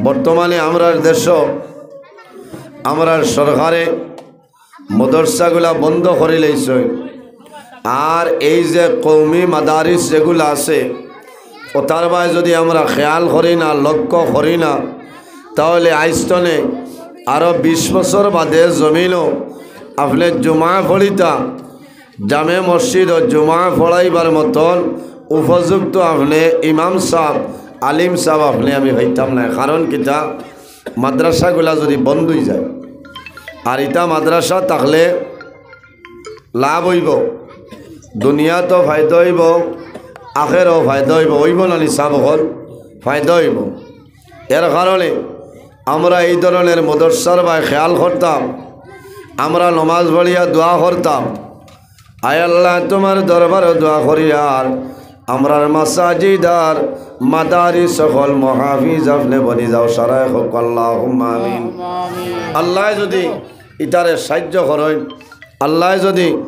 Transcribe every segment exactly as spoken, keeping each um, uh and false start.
বর্তমানে আমরার দেশো, আমরার সরকারে মাদ্রাসাগুলা বন্ধ করিলাইছে। আর এই যে কওমি মাদারিস যেগুলা আছে, ওতার বায় যদি আমরা খেয়াল করি না, লক্ষ্য করি না, তাহলে আইজ তনে আরো বিশ বছর বাদে জমিনো আপনে জুমা পড়িতা, জামে মসজিদো জুমা পড়াইবার মতন উপযুক্ত আপনে ইমাম সাব, আলিম সাব আপনে আমি পাইতাম নায়। কারণ কিতা, মাদ্রাসাগুলা যদি বন্ধ অই যায়, আর ইতা মাদ্রাসা থাকলে লাভ অইবো, দুনিয়াত ফায়দা অইবো, আখেরাতো ফায়দা অইবো, অইবো না নি সাব অকল? ফায়দা অইবো। এর কারণে আমরা এই ধরনের মাদ্রাসার বায় খেয়াল করতাম, আমরা নমাজ পড়িয়া দোয়া করতাম, আয় আল্লাহ, তুমার দরবারো দোয়া করিয়ার আমরার মাসাজিদ আর মাদারিস অকল মুহাফিজ আপনে বনি যাও, সারায় কউক্কা আল্লাহুম্মা আমিন। আল্লায় যদি ইতারে সাইয্য করইন, আল্লায় যদি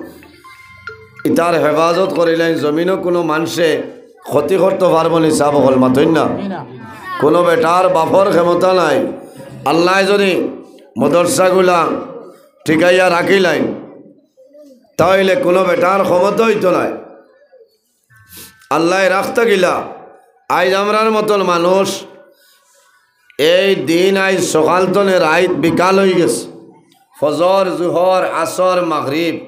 ইতার হেফাজত করিলাইন, জমিনো কুনু মানষে ক্ষতি করতো পারবো নি সাব অকল? মাতইন না। কুনু বেটার বাপর ক্ষমতা নাই। আল্লায় যদি মাদ্রাসাগুলা টিকাইয়া রাখিলাইন, তাইলে কুনু বেটার ক্ষমতা অইতো নায়। আল্লায় রাখতা কিলা? আইজ আমরার মতন মানুষ এই দিন আইজ সকাল তনে রাইত বিকাল অই গেছে। ফজর, জুহর, আসর, মাগরিব,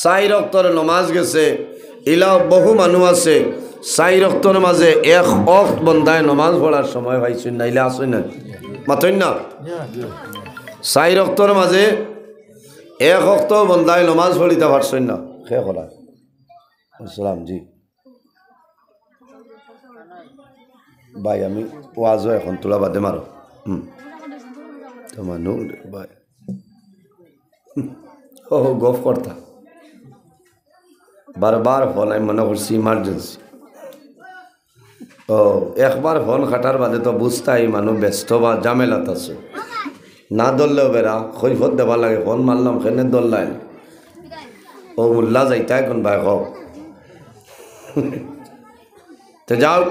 চাইর অক্তর নমাজ গেছে। ইলা বহু মানুষ আছে, চাইর অক্তর মাঝে এক অক্ত বন্দায় নমাজ পড়ার সময় পাইছইন না, ইলা আছইন না? মাতইন না? চাইর অক্তর মাঝে এক অক্ত বন্দায় নমাজ পড়িতা পারছইন না। কে কলা? আসসালাম, জি। ভাই, আমি ওয়াজও এখন তুলা বাদে মারো। হুম। তোমার নূর ভাই। ও, গফ করতা। বারবার ফোন, আমি মনে করছি ইমার্জেন্সি। ও, একবার ফোন কাটার বাদে তো বুঝতায় মানুষ ব্যস্ত বা ঝামেলাত আছে। না ধরলেও বেড়া, কৈফত দেবার লাগে, ফোন মারলাম, কেনে ধরলায় না। ও মোল্লা যাইতা এখন ভাই কও। তে যাও,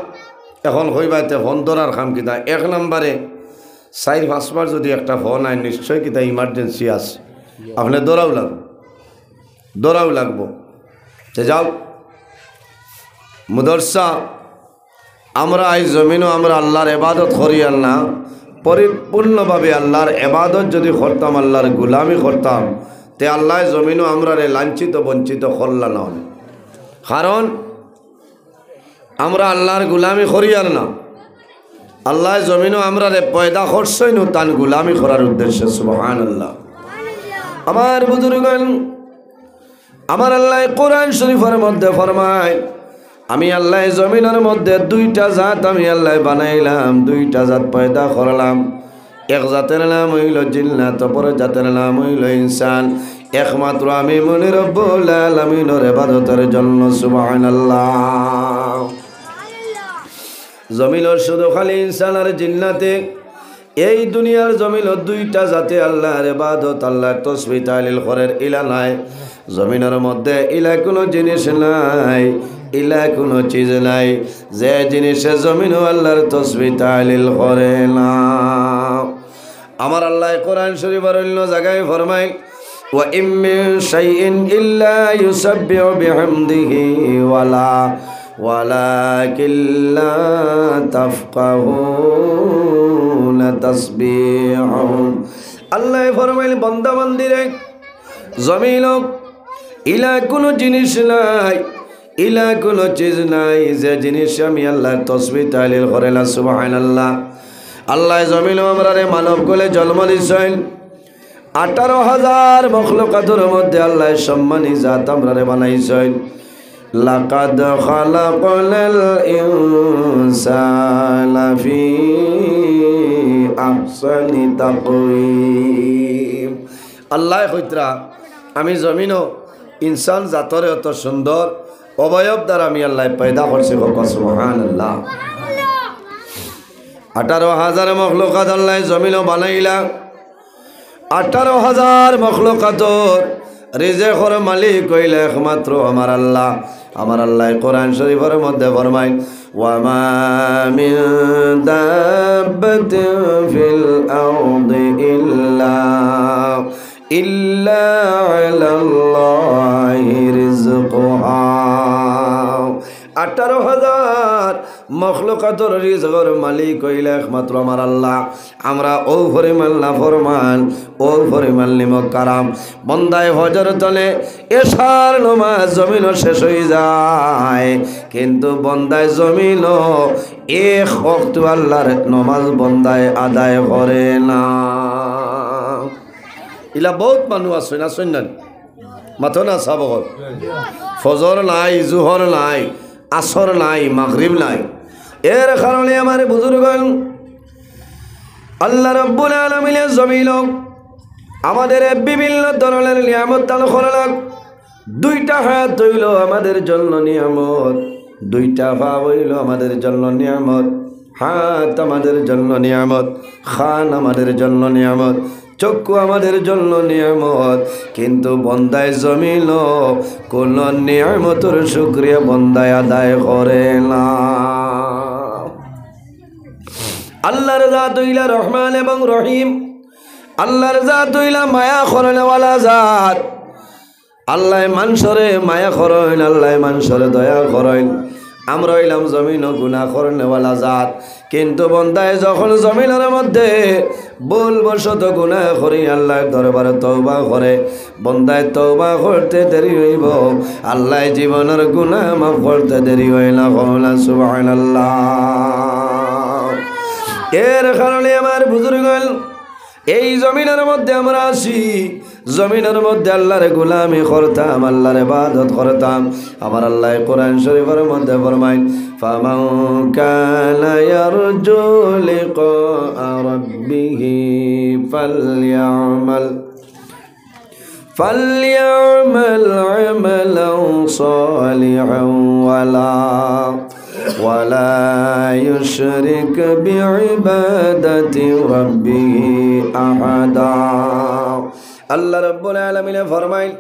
এখন কইবায় তে ফোন ধরার কাম কিতা? এক নম্বরে চাইর পাঁচবার যদি একটা ফোন আয়, নিশ্চয় কিতা ইমার্জেন্সি আছে, আপনে ধরাও লাগবো, ধরাও লাগবো। তে যাও, মাদ্রাসা, আমরা এই জমিনো আমরা আল্লাহর ইবাদত করিয়ার না, পরিপূর্ণভাবে আল্লাহর ইবাদত যদি করতাম, আল্লাহর গোলামি করতাম, তে আল্লায় জমিনো আমরারে লাঞ্ছিত বঞ্চিত করলা না অনে। কারণ আমরা আল্লাহর গোলামি করিয়ার না, আল্লায় জমিনো আমরারে পয়দা করছইন তান গোলামি করার উদ্দেশ্যে। সুবহানাল্লাহ। আমার বুজুর্গান, আমার আল্লায় কোরআন শরীফর মধ্যে ফরমায়, আমি আল্লায় জমিনর মধ্যে দুইটা জাত আমি আল্লায় বানাইলাম, দুইটা জাত পয়দা করলাম। এক জাতের নাম অইলো জিন্নাত, অপর জাতের নাম অইলো ইনসান। একমাত্র আমি মনি রব্বুল আলামিনর ইবাদতর জন্য। সুবহানাল্লাহ। জমিনর শুধু খালি ইনসান আর জিন্নাতে, এই দুনিয়ার জমিনর দুইটা জাতে আল্লাহর ইবাদত, আল্লাহর তসবিহ তাহলিল করের, ইলা নাই। জমিনর মধ্যে ইলা কুনু জিনিস নাই, ইলা কুনু চিজ নাই, যে জিনিসে জমিনো আল্লাহর তসবিহ তাহলিল করে না। আমার আল্লায় কোরআন শরীফর অন্য জাগায় ফরমাইল, "ওয়া ইম মিন শাইইন ইল্লা ইউসাব্বিহু বিহামদিহি ওয়ালা, ওয়ালাকিন লা তাফকাহুনা তাসবিহুহুম।" আল্লায় ফরমাইল, বান্দা বান্দিরে, জমিনো ইলা কুনু জিনিস নাই, ইলা কুনু চিজ নাই, যে জিনিসে আমি আল্লাহর তসবিহ তাহলিল করে না। সুবহানাল্লাহ। আল্লায় জমিনো আমরারে মানব কুলে জন্ম দিছইন, আঠারো হাজার মখলুকাতর মধ্যে আল্লায় সম্মানী জাত আমরারে বানাইছইন। লাকাদ খালাকনাল ইনসানা ফি আহসানি তাকওয়িম। আল্লায় কইতরা, আমি জমিনো ইনসান জাতরে অত সুন্দর অবয়ব দ্বারা আমি আল্লায় পয়দা করছি। কউক্কা সুবহানাল্লাহ। আঠারো হাজার মখলুকাত আল্লায় জমিনো বানাইলা। আঠারো হাজার মখলুকাতর রিজেকর মালিক অইলা একমাত্র আমার আল্লাহ। আমার আল্লায় কোরআন শরীফর মধ্যে ফরমাইন, وما من دابة في الأرض إلا إلا على الله رزقها। আঠারো হাজার মখলুকাতর রিজকর মালিক অইলা একমাত্র আমার আল্লাহ। আমরা অউ পরিমাণ নাফরমান, অউ পরিমাণ নিমক হারাম। বন্দায় ফজর তলে এশার নমাজ জমিনো শেষ অইযায়, কিন্তু বন্দায় জমিনো এক ওয়াক্ত আল্লাহর নমাজ বন্দায় আদায় করে না। ইলা বউত মানুষ আছইন, আছইন না? মাতো না সাব অকল। ফজর নাই, জুহর নাই, আসর নাই, মাগরিব নাই। এর কারণে আমার বুজুর্গ, আল্লাহ রাব্বুল আলামিনে জমিনো আমাদের বিভিন্ন ধরনের নিয়ামত দান করলাক। দুইটা হাত অইলো আমাদের জন্য নিয়ামত, দুইটা পা অইলো আমাদের জন্য নিয়ামত, হাত আমাদের জন্য নিয়ামত, কান আমাদের জন্য নিয়ামত, চক্ষু আমাদের জন্য নিয়ামত, কিন্তু বন্দায় জমিনো কোনো নিয়ামতর শুকরিয়া বন্দায় আদায় করে না। আল্লাহর জাত অইলা রহমান এবং রহিম, আল্লাহর জাত অইলা মায়া করনেওয়ালা জাত। আল্লায় মানষরে মায়া করইন, আল্লায় মানষরে দয়া করইন। আমরা অইলাম জমিনো গুনা করনেওয়ালা জাত, কিন্তু বন্দায় যখন জমিনর মধ্যে ভুলবশত গুনা করি আল্লাহর দরবারে তওবা করে, বন্দায় তওবা করতে দেরি অইবো, আল্লায় জীবনর গুনা মাফ করতে দেরি অয় না। কও না সুবহানাল্লাহ। এর কারণে আমার বুজুর্গ, এই জমিনর মধ্যে আমরা আছি, জমিনর মধ্যে আল্লাহর গুলামি করতাম, আল্লাহর ইবাদত করতাম। আমার আল্লায় কোরআন শরীফর মধ্যে ফরমাইন, فمن كان يرجو لقاء ربه فليعمل فليعمل عملا صالحا ولا ولا يشرك بعبادة ربه أحدا। আল্লাহ রাব্বুল আলামিনে ফরমাইন,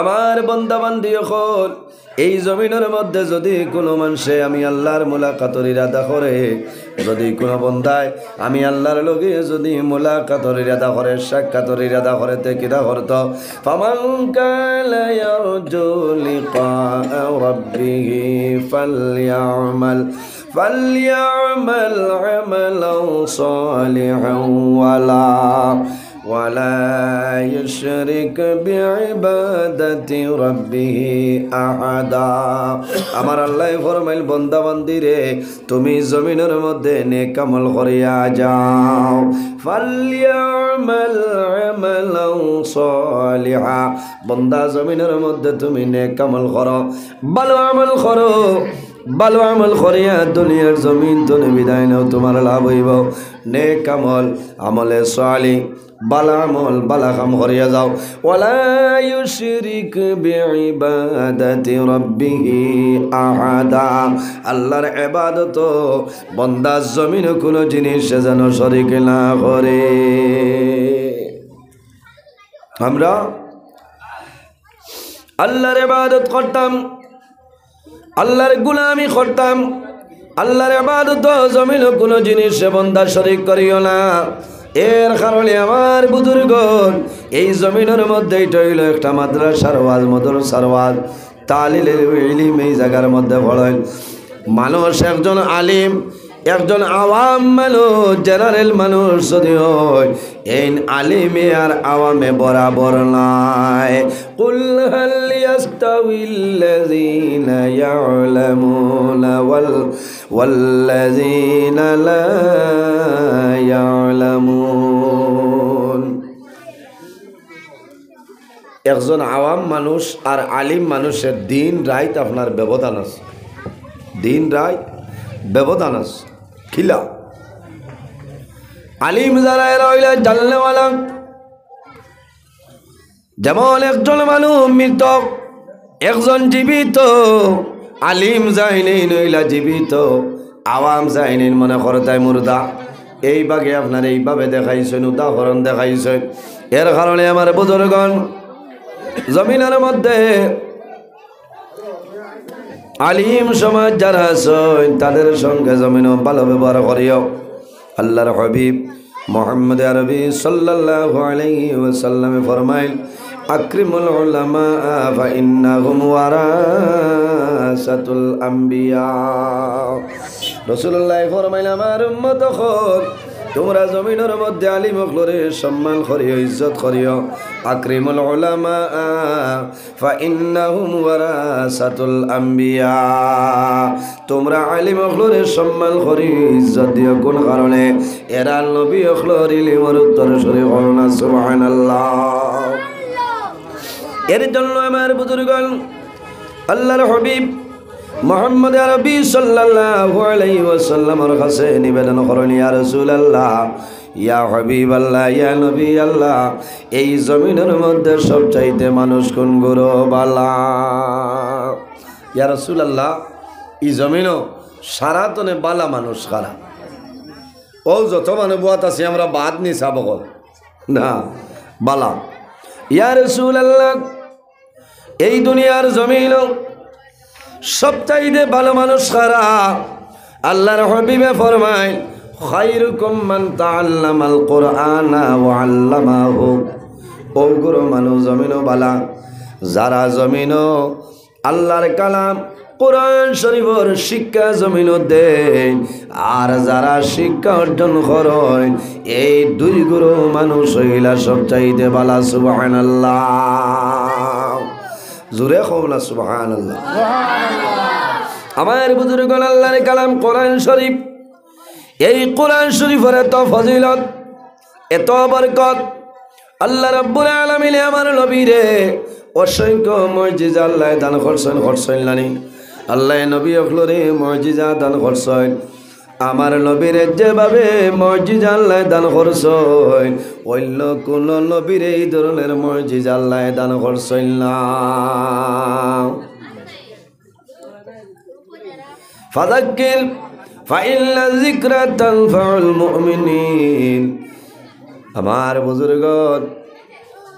আমার বন্দা বান্দি অকল, এই জমিনর মধ্যে যদি কোনো মানষে আমি আল্লাহর মুলাকাতর ইরাদা করে, যদি কোনো বন্দায় আমি আল্লাহর লগে যদি মুলাকাতর ইরাদা করে, সাক্ষাতর ইরাদা করে, তে কিতা করতো? فمن كان يرجو لقاء ربه فليعمل فليعمل عملا صالحا ولا ولا يشرك بعبادة ربه أحدا। আমার আল্লায় ফরমাইল, বন্দা বান্দিরে, তুমি জমিনর মধ্যে নেক আমল করিয়া যাও। فليعمل عملا صالحا। বন্দা, জমিনর মধ্যে তুমি নেক আমল করো, ভালো আমল করো। ভালো আমল করিয়া দুনিয়ার জমিন তনে বিদায় নেও, তুমার লাভ অইবো। নেক আমল, আমলে সালিহ, ভালা আমল, ভালা কাম করিয়া যাও। ولا يشرك بعبادة ربه أحدا। আল্লাহর ইবাদতো বন্দা জমিনো কোনো জিনিসে যেন শরিক না করে। আমরা আল্লাহর ইবাদত করতাম, আল্লাহর গুলামি করতাম, আল্লাহর ইবাদতো জমিনো কোনো জিনিসে বন্দা শরিক করিও না। এর কারণে আমার বুজুর্গন, এই জমিনর মধ্যে ইটা অইলো একটা মাদ্রাসার ওয়াজ, মাদ্রাসার ওয়াজ, তালিলে ইলিম এই জাগার মধ্যে পড়ইন। মানুষ একজন আলিম, একজন আওয়াম মানুষ, general মানুষ যদি অয়, এইন আলিমে আর আওয়ামে বরাবর নায়। قل هل يستوي الذين يعلمون وال-، والذين لا يعلمون। একজন আওয়াম মানুষ আর আলিম মানুষের দিন রাইত আপনার ব্যবধান আছে, দিন রাইত ব্যবধান আছে। কিলা? আলিম যারা, এরা অইলা জাননেওয়ালা। যেমন একজন মানুষ মৃত, একজন জীবিত, আলিম যাইন এইন অইলা জীবিত, আওয়াম যাইন এইন মনে করতায় মুর্দা। এই ভাগে আপনার এইভাবে দেখাইছইন, উদাহরণ দেখাইছইন। এর কারণে আমার বুজুর্গন, জমিনর মধ্যে আলিম সমাজ যারা আছইন, তাদের সঙ্গে জমিনো ভালো ব্যবহার করিও। আল্লাহর হাবিব মুহাম্মদ আরবি সাল্লাল্লাহু আলাইহি ওয়াসাল্লামে ফরমাইল, "আকরিমুল উলামা ফাইন্নাহুম ওয়ারাসাতুল আম্বিয়া।" রাসূলুল্লাহ ফরমাইল, "আমার উম্মত অকল, তোমরা জমিনর মধ্যে আলিম অকলরে সম্মান করিও, ইজ্জত করিও। আকরিমুল উলামা ফাইন্নাহুম ওয়ারাসাতুল আম্বিয়া।" তোমরা আলিম অকলরে সম্মান করি, ইজ্জত দিও। কোন কারণে? এরা নবী অকলর ইলিমর উত্তরসূরি। কও না সুবহানাল্লাহ। এর জন্য আমার বুজুর্গণ, আল্লাহর হাবিব মুহাম্মদ আরবি সাল্লাল্লাহু আলাইহি ওয়াসাল্লামর কাছে নিবেদন করইন, ইয়া রাসূলুল্লাহ, ইয়া হাবিবাল্লাহ, ইয়া নবী আল্লাহ, এই জমিনর মধ্যে সবচাইতে মানুষ কুনগুলো বালা? ইয়া রাসূলুল্লাহ, ই জমিনো সারাতনে বালা মানুষ কারা? অউ যত মানুষ বওয়াত আছি আমরা বাদ নি সাব অকল। না, বালা। ইয়া রাসূলুল্লাহ, এই দুনিয়ার জমিনো সবচাইতে ভালো মানুষ কারা? আল্লাহর হাবিবে ফরমাইন, "খায়রুকুম মান তাআল্লামাল কুরআনা ওয়া আল্লামাহু।" অউগুলো মানুষ জমিনো বালা, যারা জমিনো আল্লাহর কালাম কোরআন শরীফর শিক্ষা জমিনো দেইন, আর যারা শিক্ষা অর্জন করইন, এই দুইগুলো মানুষ অইলা সবচাইতে বালা। সুবহানাল্লাহ। জোরে কও না সুবহানাল্লাহ। আমার বুজুর্গণ, আল্লাহর কালাম কোরআন শরীফ, এই কোরআন শরীফর এত ফজিলত, এত বরকত। আল্লাহ রাব্বুল আলামিনে আমার নবীরে অসংখ্য মুজিজা আল্লায় দান করছইন, করছইন না নি? আল্লায় নবী অকলরে মুজিজা দান করছইন। আমার নবীরে যেভাবে মুজিজা আল্লায় দান করছইন, অইন্য কুনু নবীরে ই ধরনর মুজিজা আল্লায় দান করছইন না। ফাযাক্কির ফাইন্না যিকরা তানফাউল মুমিনিন। আমার বুজুর্গণ,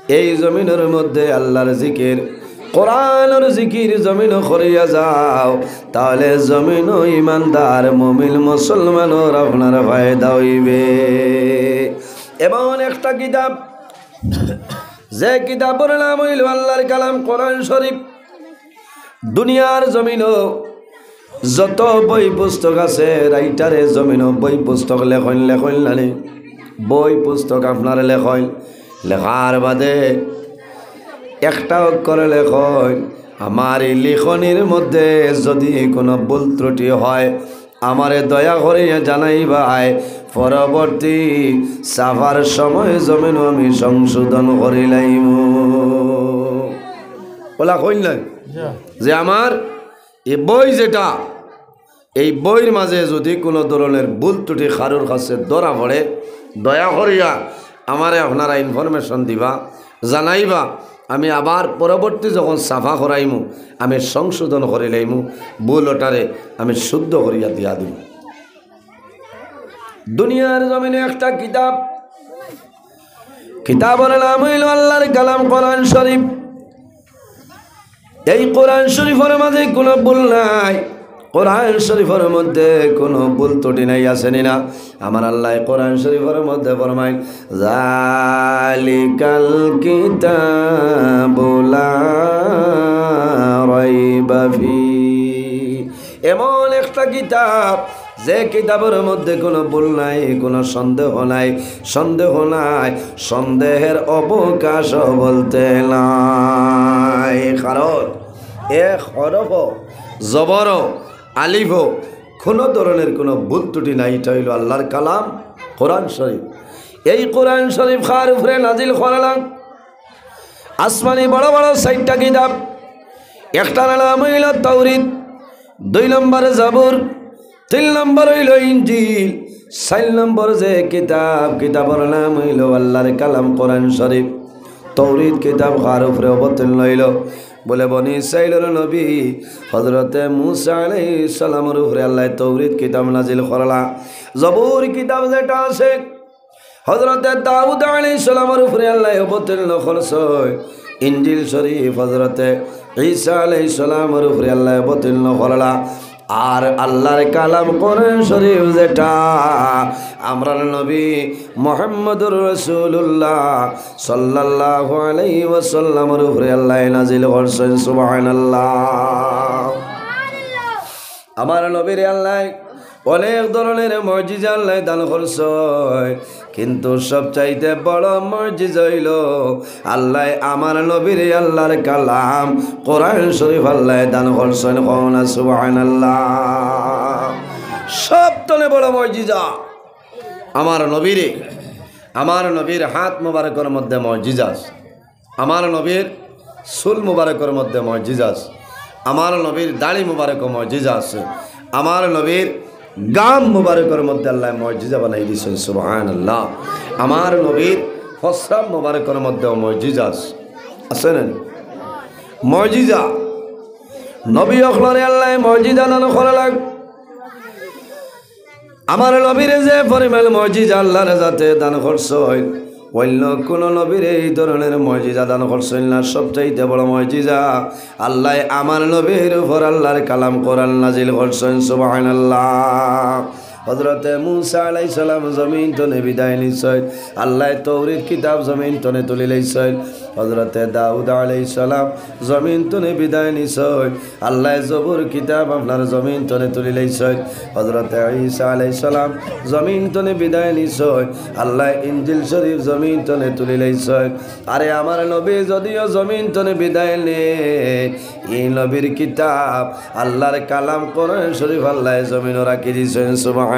এই জমিনর মধ্যে আল্লাহর জিকির, কোরআনর জিকির জমিনো করিয়া যাও, তাহলে জমিনো ইমানদার মুমিন মুসলমানর আপনার ফায়দা অইবে। এমন একটা কিতাব, যে কিতাবর নাম অইলো আল্লাহর কালাম কোরআন শরীফ। দুনিয়ার জমিনো যত বই পুস্তক আছে, রাইটারে জমিনো বই পুস্তক লেখইন, লেখইন না নি? বই পুস্তক আপনারে লেখইন, লেখার বাদে একটা অক্ষর লেখইন। আমার ই লিখনির মধ্যে যদি কুনু ভুল ত্রুটি হয়, আমারে দয়া করিয়া জানাইবায়, পরবর্তী ছাপার সময় জমিনো আমি সংশোধন করিলাইমু। অলা কইন না যে আমার ই বই যেটা, এই বইর মাঝে যদি কুনু ধরনর ভুল ত্রুটি কারুর কাছে ধরা পড়ে, দয়া করিয়া আমারে আপনারা information দিবা, জানাইবা। আমি আবার পরবর্তী যখন ছাপা করাইমু, আমি সংশোধন করিলাইমু, ভুল অটারে আমি শুদ্ধ করিয়া দিয়া দিমু। দুনিয়ার জমিনো একটা কিতাব, কিতাবর নাম অইলো আল্লাহর কালাম কোরআন শরীফ। এই কোরআন শরীফর মাঝে কুনু ভুল নাই, কোরআন শরীফর মধ্যে কুনু ভুল ত্রুটি নাই, আছে নি না? আমার আল্লায় কোরআন শরীফর মধ্যে ফরমাইন, "যালিকাল কিতাবু লা রাইবা ফি।" এমন একটা কিতাব, যে কিতাবর মধ্যে কুনু ভুল নাই, কুনু সন্দেহ নাই, সন্দেহ নাই, সন্দেহের অবকাশ বলতে নাই। কারণ এক হরফ, জবর, আলিফ, কুনু ধরনর কুনু ভুল ত্রুটি নাই। ইটা অইলো আল্লাহর কালাম কোরআন শরীফ। এই কোরআন শরীফ কার উপরে নাজিল করলাম? আসমানি বড় বড় চাইরটা কিতাব, একটার নাম অইলো তাওরিত, দুই নম্বর জাবুর, তিন নম্বর অইলো ইঞ্জিল, চাইর নম্বর যে কিতাব, কিতাবর নাম অইলো আল্লাহর কালাম কোরআন শরীফ। তাওরিত কিতাব কার উপরে অবতীর্ণ অইলো? বলে, বনি ইসরাইলর নবী হযরতে মুসা আলাইহিস সালামর উপরে আল্লায় তাওরিত কিতাব নাজিল করলা। জবুর কিতাব যেটা আছে, হযরতে দাউদ আলাইহিস সালামর উপরে আল্লায় অবতীর্ণ করছইন। ইঞ্জিল শরীফ হযরতে ঈসা আলাইহিস সালামর উপরে আল্লায় অবতীর্ণ করলা। আর আল্লাহর কালাম কোরআন শরীফ যেটা, আমরার নবী মুহাম্মদুর রাসূলুল্লাহ সাল্লাল্লাহু আলাইহি ওয়াসাল্লামর উপরে আল্লায় নাজিল করছইন। সুবহানাল্লাহ। আমার নবীরে আল্লায় অনেক ধরনের মুজিজা আল্লায় দান করছইন, কিন্তু সবচাইতে বড় মুজিজা অইলো আল্লায় আমার নবীরে আল্লাহর কালাম কোরআন শরীফ আল্লায় দান করছইন। কও না সুবহানাল্লাহ। সব তনে বড় মুজিজা আমার নবীরে, আমার নবীর হাত মোবারকর মধ্যে মুজিজা আছে। আমার নবীর চুল মুবারকর মধ্যে মুজিজা আছে। আমার নবীর দাড়ি মুবারকো মুজিজা আছে। আমার নবীর গাম মুবারকর মধ্যে আল্লায় মুজিজা বানাই দিছইন। সুবহানাল্লাহ। আমার নবীর প্রস্রাব মুবারকর মধ্যেও মুজিজা আছে। আছে না? মুজিজা। নবী অকলরে আল্লায় মুজিজা দান করলা। আমার নবীরে যে পরিমাণ মুজিজা আল্লাহর জাতে দান করছইন, অইন্য কুনু নবীরে এই ধরনের মুজিজা দান করছইন না। সবচাইতে বড় মুজিজা, আল্লায় আমার নবীর উপর আল্লাহর কালাম কোরআন নাজিল করছইন। সুবহানাল্লাহ। হযরতে মুসা আলাইহিস সালাম জমিন তনে বিদায় নিছইন, আল্লায় তৌরিত কিতাব জমিন তনে তুলি লইছইন। হযরতে দাউদ আলাইহিস সালাম জমিন তনে বিদায় নিছইন, আল্লায় জবুর কিতাব আপনার জমিন তনে তুলি লইছইন। হযরতে ঈসা আলাইহিস সালাম জমিন তনে বিদায় নিছইন, আল্লায় ইনজিল শরীফ জমিন তনে তুলি লইছইন। আরে আমার নবী যদিও জমিন তনে বিদায় নেইন, ই নবীর কিতাব আল্লাহর কালাম কোরআন শরীফ আল্লায় জমিনো রাখি দিছইন। সুবহানাল্লাহ।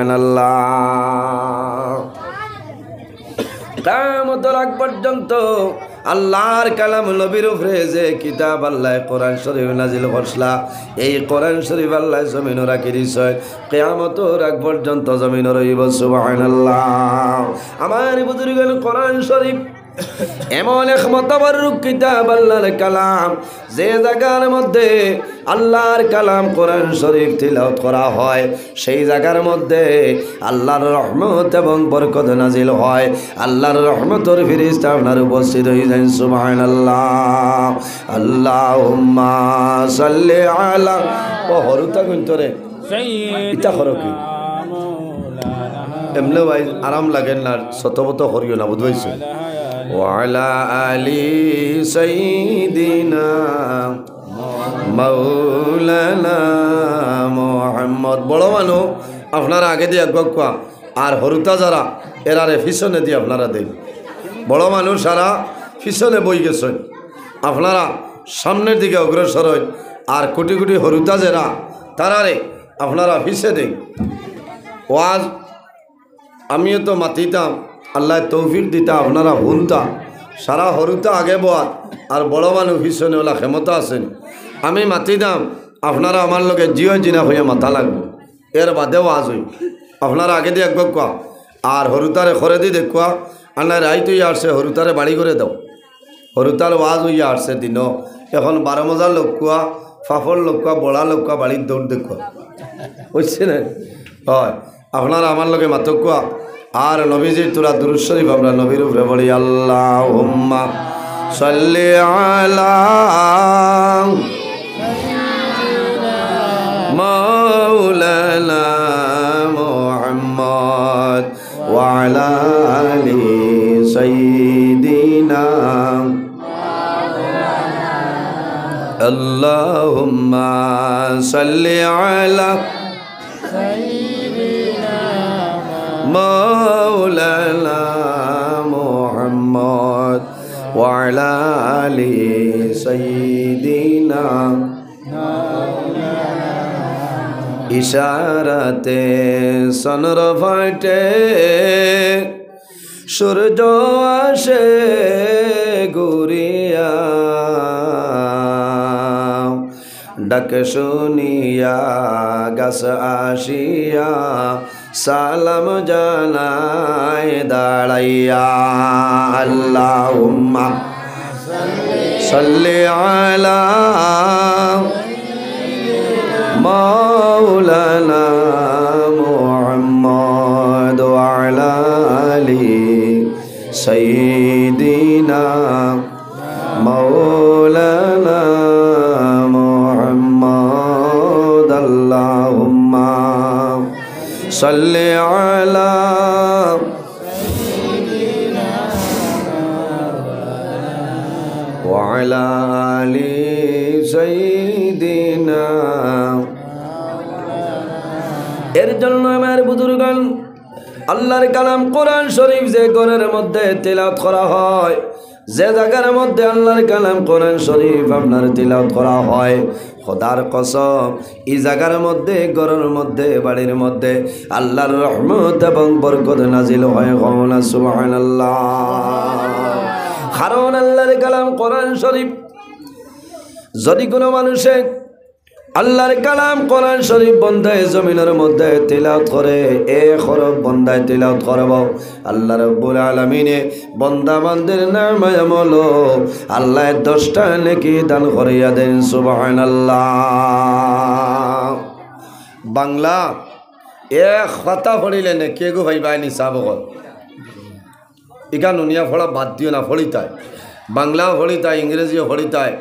কিয়ামতর আগ পর্যন্ত আল্লাহর কালাম নবীর উপরে যে কিতাব আল্লায় কোরআন শরীফ নাজিল করছলা, এই কোরআন শরীফ আল্লায় জমিনো রাখি দিছইন। কিয়ামতর আগ পর্যন্ত জমিনো রইবো। সুবহানাল্লাহ। আমার বুজুর্গান, কোরআন শরীফ এমন এক মোতাবাররুক কিতাব, আল্লাহর কালাম, যে জাগার মধ্যে আল্লাহর কালাম কোরআন শরীফ তিলাওয়াত করা হয়, সেই জাগার মধ্যে আল্লাহর রহমত এবং বরকত নাজিল হয়। আল্লাহর রহমতর ফিরিস্তা আপনার উপস্থিত অইযাইন। সুবহানাল্লাহ। আল্লাহুম্মা সাল্লি আলা, ও হরুতা গুনতরে। ইতা করো কি? এমনে ভাই আরাম লাগে না, শতবত করিও না, বুঝ পাইছো? ওয়ালা আলি সাইয়্যিদিনা মাওলানা মুহাম্মদ। বড় মানুষ, আপনারা আগেদি আগুয়া কুয়া, আর হরুতা যারা, এরারে পিছনেদি আপনারা দেইন। বড় মানুষ সারা পিছনে বই গেছইন, আপনারা সামনের দিকে অগ্রসর অইন। আর কুটি কুটি হরুতা যেরা, তারারে আপনারা পিছে দেইন। ওয়াজ আমিও তো মাতিতাম, আল্লায় তৌফিক দিতা, আপনারা হুনতা। সারা হরুতা আগে বওয়াত, আর বড় মানুষ পিছনে, অলা ক্ষমতা আছে নি? আমি মাতিতাম, আপনারা আমার লগে জি অয় জি না কইয়া মাতা লাগবো, এর বাদে ওয়াজ অইবো। আপনারা আগেদি আগুয়া কুয়া, আর হরুতারে করেদি দেখুয়া, আর না রাইত অইয়া আরছে, হরুতারে বাড়ি করে দেও। হরুতার ওয়াজ অইয়া আরছে দিনো, এখন বারো মজা লউক্কা, পাপড় লউক্কা, বড়া লউক্কা, বাড়ির দৌড় দেখুয়া। বুঝছো না? অয়, আপনারা আমার লগে মাতউক্কা। আর নবীজির থুড়া দুরূদ শরীফ আমরা নবীর উপরে পড়ি। আল্লাহুম্মা সাল্লি আলা মাওলানা মুহাম্মদ ওয়া আলা আলি সাইয়্যিদিনা। আল্লাহুম্মা সাল্লি আলা মাওলানা মুহাম্মদ ওয়া আলা আলি সাইয়্যিদিনা। ইশারাতে চন্দ্র ফাটে, সূর্য আসে ঘুরিয়া, ডাক শুনিয়া গাছ আসিয়া সালাম জানায় দাঁড়াইয়া। আল্লাহুম্মা সাল্লি আলা মাওলানা মুহাম্মদ ওয়া আলা আলি সাইয়্যিদিনা মাওলানা। صل على وعلى آل سيدنا। এর জন্য আমার বুজুর্গান, আল্লাহর কালাম কোরআন শরীফ যে ঘরের মধ্যে তিলাওয়াত করা হয়, যে জাগার মধ্যে আল্লাহর কালাম কোরআন শরীফ আপনার তিলাওয়াত করা হয়, খোদার কসম, ই জাগার মধ্যে, ঘরর মধ্যে, বাড়ির মধ্যে আল্লাহর রহমত এবং বরকত নাজিল হয়। কও না সুবহানাল্লাহ। কারণ আল্লাহর কালাম কোরআন শরীফ যদি কোনো মানুষে আল্লাহর কালাম কোরআন শরীফ বন্দায় জমিনর মধ্যে তিলাওয়াত করে, এক হরফ বন্দায় তিলাওয়াত করব, আল্লাহ রাব্বুল আলামিনে বন্দা বান্দির নামায় আমলো আল্লাহ দশটা নেকি দান করিয়া দেন। সুবহানাল্লাহ। বাংলা এক পাতা পড়িলে নেকি এগু পাইবায় নি সাব অকল। ইখান হুনিয়া পড়া বাদ দিও না, পড়িতায়। বাংলাও পড়িতায়, ইংরেজিও পড়িতায়,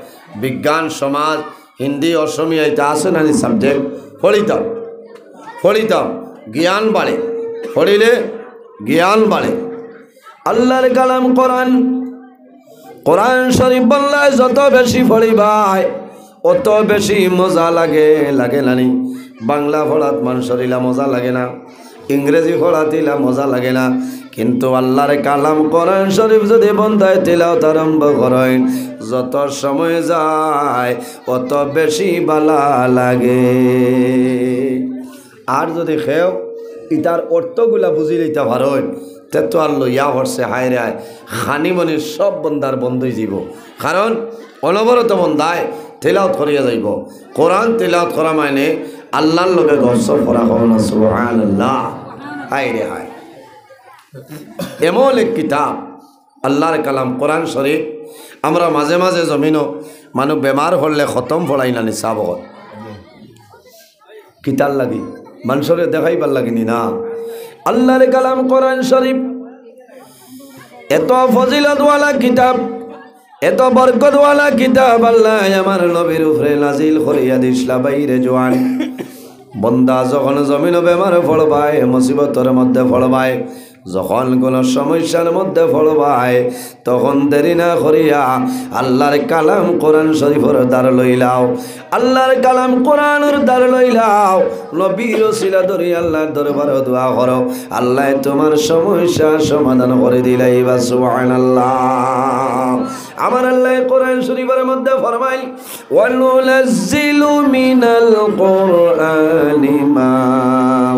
বিজ্ঞান, সমাজ, হিন্দি, অসমীয়া, ইতা আছে না নি subject? পড়িতাম, পড়িতাম, জ্ঞান বাড়ে, পড়িলে জ্ঞান বাড়ে। আল্লাহর কালাম কোরআন, কোরআন শরীফ বাংলায় যত বেশি পড়িবায়, অত বেশি মজা লাগে, লাগে না নি? বাংলা পড়াত মানষর ইলা মজা লাগে না, ইংরেজি পড়াত ইলা মজা লাগে না, কিন্তু আল্লাহর কালাম কোরআন শরীফ যদি বন্দায় তিলাওয়াত আরম্ভ করইন, যত সময় যায়, অত বেশি বালা লাগে। আর যদি কেউ ইতার অর্থগুলা বুঝি লইতা পারইন, তে তো আর লইয়া পড়ছে, হায় রে হায়, খানি মনি সব বন্দার বন্ধ অইযিবো। কারণ অনবরত বন্দায় তিলাওয়াত করিয়া যাইবো। কোরআন তিলাওয়াত করা মানে আল্লাহর লগে গসব করা। কও না সুবহানাল্লাহ। হায় রে হায়, এমন এক কিতাব আল্লাহর কালাম কোরআন শরীফ। আমরা মাঝে মাঝে জমিনো মানুষ বেমার পড়লে খতম পড়াই না নি সাব অকল। কিতার লাগি? মানষরে দেখাইবার লাগি নি না। আল্লাহর কালাম কোরআন শরীফ এত ফজিলতওয়ালা কিতাব, এত বরকতওয়ালা কিতাব আল্লায় আমার নবীর উপরে নাজিল করিয়া দিছলা। বাইরে জোয়ান বন্দা যখন জমিনো বেমার পড়বায়, মুসিবতর মধ্যে পড়বায়, যখন কোনো সমস্যার মধ্যে পড়বায়, তখন দেরি না করিয়া আল্লাহর কালাম কোরআন শরীফর ধার লইলাও। আল্লাহর কালাম কোরআনর ধার লইলাও। নবীর উসিলা ধরি আল্লাহর দরবারো দোয়া করো, আল্লায় তুমার সমস্যা সমাধান করি দিলাইবা। সুবহানাল্লাহ। আমার আল্লায় কোরআন শরীফর মধ্যে ফরমাইল, وننزل من القرآن ما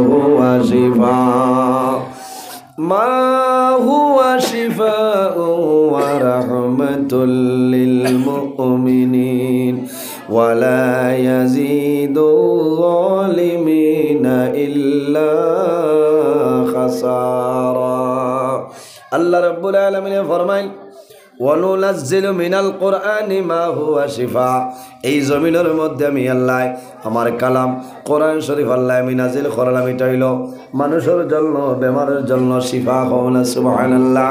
هو شفاء، ما هو شفاء ورحمة للمؤمنين، ولا يزيد الظالمين إلا خسارا। আল্লাহ রাব্বুল আলামিনে ফরমাইল, وننزل من القرآن ما هو شفاء। এই জমিনর মধ্যে আমি আল্লায় আমার কালাম কোরআন শরীফ আল্লায় আমি নাজিল করলাম, ইটা অইলো মানষর জন্য, বেমারর জন্য শিফা। কও না সুবহানাল্লাহ।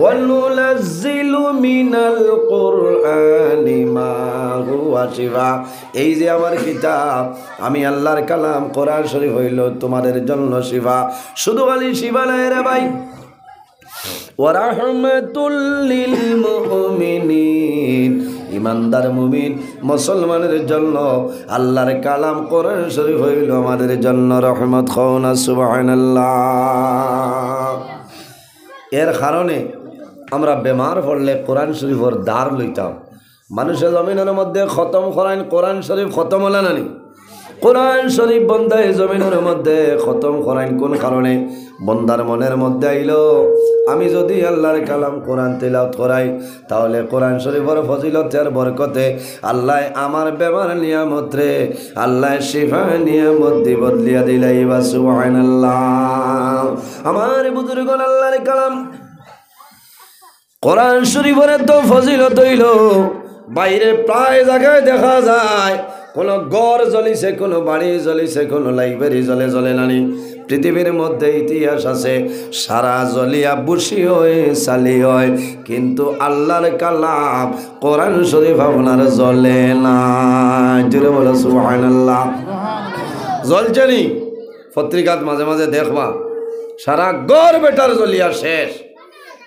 وننزل من القرآن ما هو شفاء। এই যে আমার কিতাব, আমি আল্লাহর কালাম কোরআন শরীফ অইলো তুমাদের জন্য শিফা। শুধু খালি শিফা নায় রে ভাই, ورحمة للمؤمنين، ইমানদার মুমিন মুসলমানের জন্য আল্লাহর কালাম কোরআন শরীফ অইলো আমাদের জন্য রহমত। কও না সুবহানাল্লাহ। এর কারণে আমরা বেমার পড়লে কোরআন শরীফর ধার লইতাম। মানষে জমিনর মধ্যে খতম করাইন, কোরআন শরীফ খতম অইলা না নি? কোরআন শরীফ বন্দায় জমিনর মধ্যে খতম করাইন কোন কারণে? বন্দার মনের মধ্যে আইলো, আমি যদি আল্লাহর কালাম কোরআন তিলাওয়াত করাই, তাহলে কোরআন শরীফর ফজিলতে আর বরকতে আল্লায় আমার বেমার নিয়ামতরে আল্লায় শিফা নিয়ামত দি বদলিয়া দিলাইবা। সুবহানাল্লাহ। আমার বুজুর্গন, আল্লাহর কালাম কোরআন শরীফর এত ফজিলত অইলো, বাইরে প্রায় জাগায় দেখা যায়, কোনো ঘর জ্বলিছে, কোনো বাড়ি জ্বলিছে, কোনো library জ্বলে, জ্বলে না নি? পৃথিবীর মধ্যে ইতিহাস আছে, সারা জ্বলিয়া বুশি অয়, ছালি অয়, কিন্তু আল্লাহর কালাম কোরআন শরীফ আপনার জ্বলে না। জোরে বলো সুবহানাল্লাহ। জ্বলছে নি? পত্রিকাত মাঝে মাঝে দেখবা, সারা ঘর বেটার জ্বলিয়া শেষ,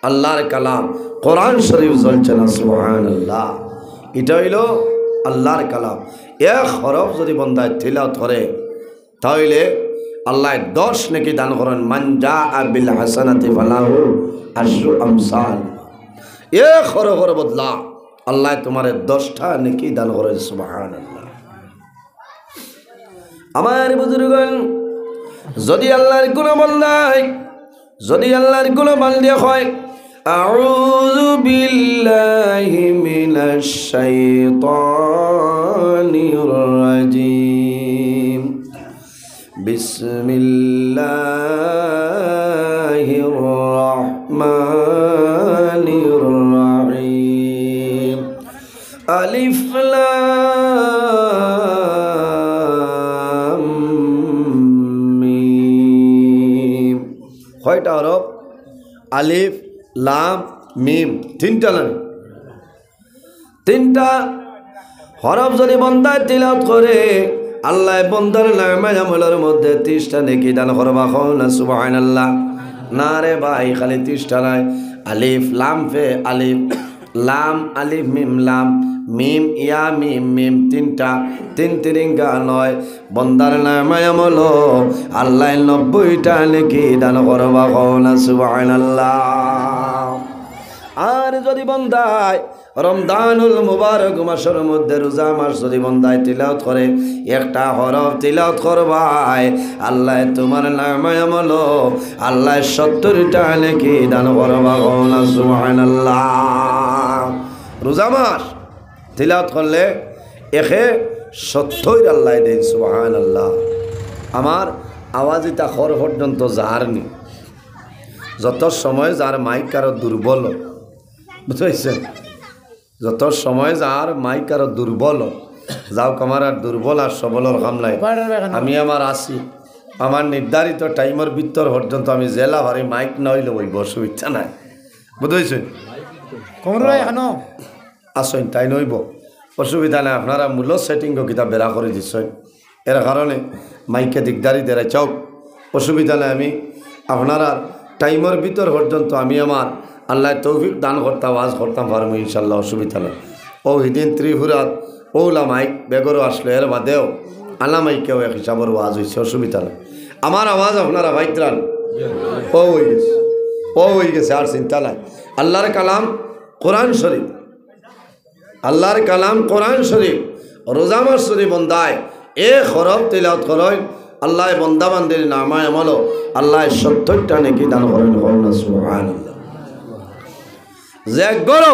আল্লাহর কালাম কোরআন শরীফ জ্বলছে না। সুবহানাল্লাহ। ইটা অইলো আল্লাহর কালাম। এক হরফ যুদি বন্দায় তিলাওয়াত করে, তাইলে আল্লায় দশ নেকি দান করইন। মান জাআ বিল হাসানাতি ফালাহু আশরু আমসাল। এক হরফর বদলা আল্লায় তুমারে দশটা নেকি দান করইন। সুবহানাল্লাহ। আমার বুজুর্গণ, যুদি আল্লাহর কুনু বন্দায়, যুদি আল্লাহর কুনু বন্দায় কয়, আউযু বিল্লাহি মিনাশ শাইতানির রাজীম। বিসমিল্লাহির রহমানির রহিম। আলিফ লাম মিম। কয়টা হরফ? আলিফ, লাম, মিম। তিনটা না নি? তিনটা হরফ যুদি বন্দায় তিলাওয়াত করে, আল্লায় বন্দার নামায় আমলর মধ্যে তিরিশটা নেকি দান করবা। কও না সুবহানাল্লাহ। না রে ভাই, খালি তিরিশটা নায়। আলিফ, লাম, ফে, আলিফ, লাম, আলিফ, মিম, লাম, মিম, ইয়া, মিম, মিম, তিনটা, তিন তিরিঙ্গা নয়। বন্দার নামায় আমলো আল্লায় নব্বইটা নেকি দান করবা। কও না সুবহানাল্লাহ। আর যুদি বন্দায় রমজানুল মুবারক মাসর মধ্যে, রোজা মাস যুদি বন্দায় তিলাওয়াত করে, একটা হরফ তিলাওয়াত করবায়, আল্লায় তুমার নামায় আমলো আল্লায় সত্তরটা নেকি দান করবা। কও না সুবহানাল্লাহ। রোজা মাস তিলাওয়াত করলে একে সত্তর আল্লায় দেইন। সুবহানাল্লাহ। আমার আওয়াজ ইতা খর পর্যন্ত যার নি। যত সময় যার মাইক আরো দুর্বল, বুঝতে পারছেন? যত সময় যার মাইক আরো দুর্বল, যাউক, আমার আর দুর্বল আর সবলর কাম নাই। আমি আমার আছি, আমার নির্ধারিত টাইমর ভিতর পর্যন্ত আমি যেলা পারি মাইক না অইলে অইবো, অসুবিধা নাই। বুঝতে পারছেন? কমরুল ভাই, এখনো আছইন, তাইন অইবো, অসুবিধা নাই। আপনারা মূল সেটিংও কিতা বেড়া করি দিছইন, এর কারণে মাইকে দিকদারি দেরাই চাউক, অসুবিধা নাই। আমি আপনারার টাইমর ভিতর পর্যন্ত আমি আমার আল্লায় তৌফিক দান করতা, ওয়াজ করতাম পারমু ইনশাআল্লাহ, অসুবিধা নাই। অউ হিদিন ত্রিপুরাত অউলা মাইক বেগরও আসলো, এর বাদেও আলা মাইকেও এক হিসাবর ওয়াজ অইছে, অসুবিধা নাই। আমার আওয়াজ আপনারা পাইতরা নি? অউ অইগেছে, অউ অইগেছে, আর চিন্তা নাই। আল্লাহর কালাম কোরআন শরীফ, আল্লাহর কালাম কোরআন শরীফ, রোজা মাস যুদি বন্দায় এক হরফ তিলাওয়াত করইন, আল্লায় বন্দা বান্দির নামায় আমলো আল্লায় সত্তরটা নেকি দান করইন। কও না সুবহানাল্লাহ। যে ঘরো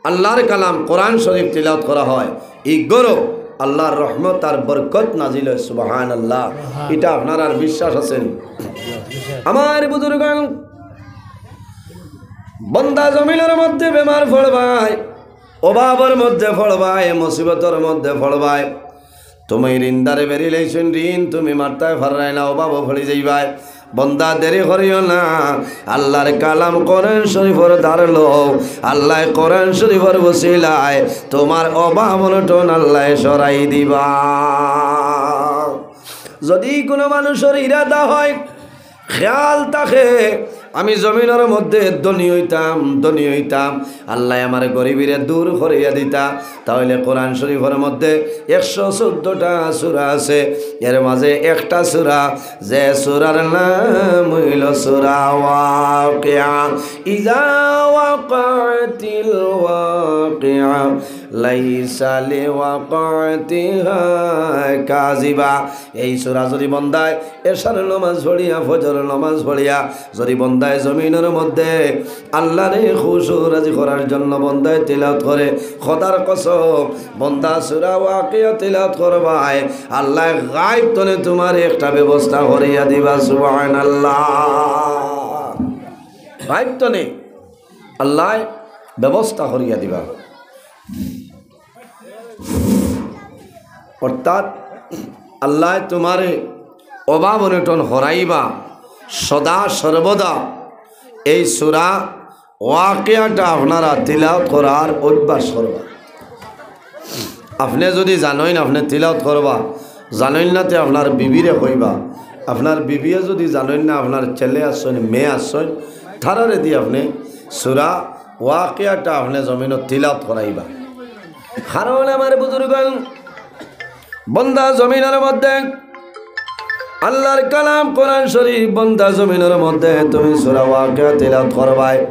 আল্লাহর কালাম কোরআন শরীফ তিলাওয়াত করা হয়, ই ঘরো আল্লাহর রহমত আর বরকত নাজিল হয়। সুবহানাল্লাহ। ইটা আপনারার বিশ্বাস আছে নি? আমার বুজুর্গান, বন্দা জমিনর মধ্যে বেমার পড়বায়, অভাবর মধ্যে পড়বায়, মুসিবতর মধ্যে পড়বায়। তুমি ঋণদারে বেরিলাইছইন, ঋণ তুমি মারতায় পাররায় না, অভাবো পড়ি যাইবায়। বন্দা, দেরি করিও না, আল্লাহর কালাম কোরআন শরীফর ধার লও। আল্লায় কোরআন শরীফর উসিলায় তুমার অভাব অনটন আল্লায় সরাই দিবা। যুদি কুনু মানুষর ইরাদা হয়, খেয়াল থাকে, আমি জমিনর মধ্যে ধনী অইতাম, ধনী অইতাম, আল্লায় আমার গরিবিরে দূর করিয়া দিতা, তাইলে কোরআন শরীফর মধ্যে একশো চৌদ্দটা সূরা আছে, এর মাঝে একটা সূরা, যে সূরার নাম অইলো সূরা ওয়াকিয়া। ইজা ওয়াকাতিল ওয়াকিয়া, লাইসা লিওয়াকাতিহা কাযিবা। এই সূরা যুদি বন্দায় এশার নামাজ পড়িয়া, ফজর নামাজ পড়িয়া, যুদি বন্দায় জমিনর মধ্যে আল্লাহরে খুশু রাজি করার জন্য বন্দায় তিলাওয়াত করে, খোদার কসম, বন্দা সূরা ওয়াকিয়া তিলাওয়াত করবায়, আল্লায় গায়েব তনে তুমার একটা ব্যবস্থা করিয়া দিবা। সুবহানাল্লাহ। গায়েব তনে আল্লায় ব্যবস্থা করিয়া দিবা। অর্থাৎ আল্লায় তুমারে অভাব অনটন হরাইবা, সদা সর্বদা এই সূরা ওয়াকিয়াটা আপনারা তিলাওয়াত করার অভ্যাস করবা। আপনে যুদি জানইন, আপনে তিলাওয়াত করবা, জানইন না তে আপনার বিবিরে কইবা, আপনার বিবিয়ে যুদি জানইন না, আপনার ছেলে আছইন, মেয়ে আছইন, তারারে দি আপনে সূরা ওয়াকিয়াটা আপনে জমিনো তিলাওত করাইবা। কারণ আমার বুজুর্গন, বন্দা জমিনর মধ্যে আল্লার কালাম কোরআন শরীফ, বন্দা জমিনর মধ্যে তুমি সূরা ওয়াকিয়া তিলাওত করবায়।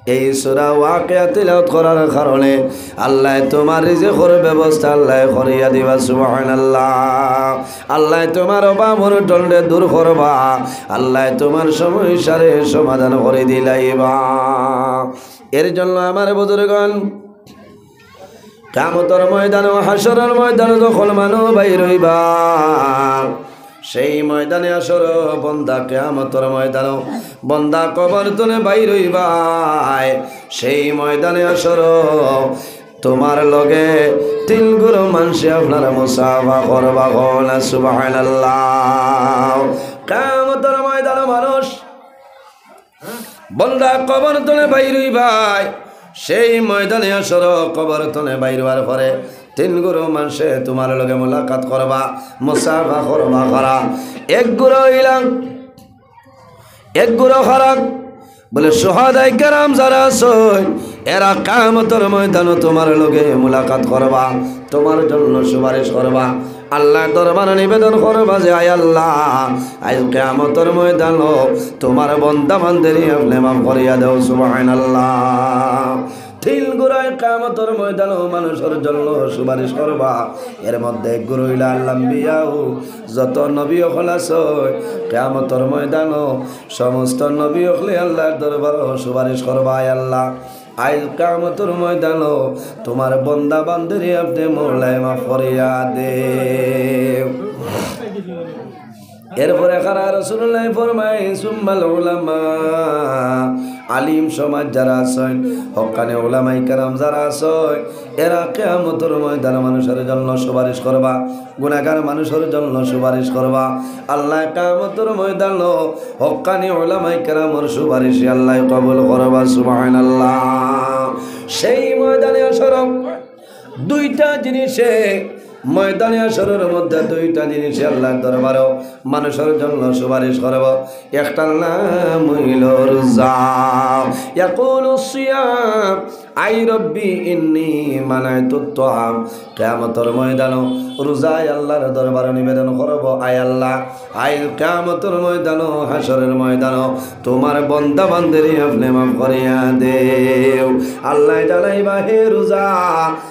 এই সূরা ওয়াকিয়া তিলাওত করার কারণে আল্লায় তুমার রিজিকর ব্যবস্থা আল্লায় করিয়া দিবা। সুবহানাল্লাহ। আল্লায় তুমার অভাব অনটনরে দূর করবা, আল্লায় তুমার সমস্যারে সমাধান করি দিলাইবা। এর জন্য আমার বুজুর্গন, কিয়ামতর ময়দানো, হাশরর ময়দানো যখন মানুষ বাইর অইবা, সেই ময়দানে হাশর বন্দা কিয়ামতর ময়দানো, বন্দা কবর তনে বাইর অইবায়, সেই ময়দানে হাশর তুমার লগে তিন গুরু মানষে আপনার মুসাফা করবা। কও না সুবহানাল্লাহ। কিয়ামতর ময়দানো মানুষ বন্দা কবর তনে বাইর অইবায়, সেই ময়দানে হাশর কবর তনে বাইর অওয়ার পরে তিন গুরু মানষে তুমার লগে মুলাকাত করবা, মুসাফা করবা। কারা? এক গুরু অইলা, এক গুরু কারা? বলে, শুহাদায়ে কেরাম যারা আছইন, এরা কিয়ামতর ময়দানো তুমার লগে মুলাকাত করবা, তুমার জন্য সুপারিশ করবা, আল্লার দরবারো নিবেদন করবা যে, "আয় আল্লাহ, আইজ কিয়ামতর ময়দানো তুমার বন্দা বান্দিরে আপনে মাফ করিয়া দেও।" সুবহানাল্লাহ। তিন গুরায় কিয়ামতর ময়দানো মানুষর জন্য সুপারিশ করবা। এর মধ্যে এক গুরু অইলা আল আম্বিয়াউ, যত নবী অকল আছইন, কিয়ামতর ময়দানো সমস্ত নবী অকলে আল্লার দরবারো সুপারিশ করবা, "আয় আল্লাহ, আইজ কিয়ামতর ময়দানো তুমার বন্দা বান্দিরে আপনে মওলায় মাফ করিয়া দেও।" এরপরে কারা? রাসুলুল্লায় ফরমাইন, "সুম্মাল উলামা।" আলিম সমাজ যারা আছইন, হক্কানি উলামায়ে কেরাম যারা আছইন, এরা কিয়ামতর ময়দানো মানুষর জন্য সুপারিশ করবা, গুনাগার মানুষর জন্য সুপারিশ করবা। আল্লায় কিয়ামতর ময়দানো হক্কানি উলামায়ে কেরামর সুপারিশে আল্লায় কবুল করবা। সুবহানাল্লাহ। সেই ময়দানে হাশর দুইটা জিনিসে, ময়দানে হাশরর মধ্যে দুইটা জিনিসে আল্লার দরবারো মানুষর জন্য সুপারিশ করবো। একটার নাম অইলো রোজা। ইয়াকুলু সিয়াম, আই রব্বি ইন্নী মানাইতুত তাআম। কিয়ামতর ময়দানো রোজায় আল্লার দরবারো নিবেদন করবো, "আয় আল্লাহ, আইজ কিয়ামতর ময়দানো, হাশরর ময়দানো তুমার বন্দা বান্দিরে আপনে মাফ করিয়া দেও।" আল্লায় জানাইবা, "হে রোজা,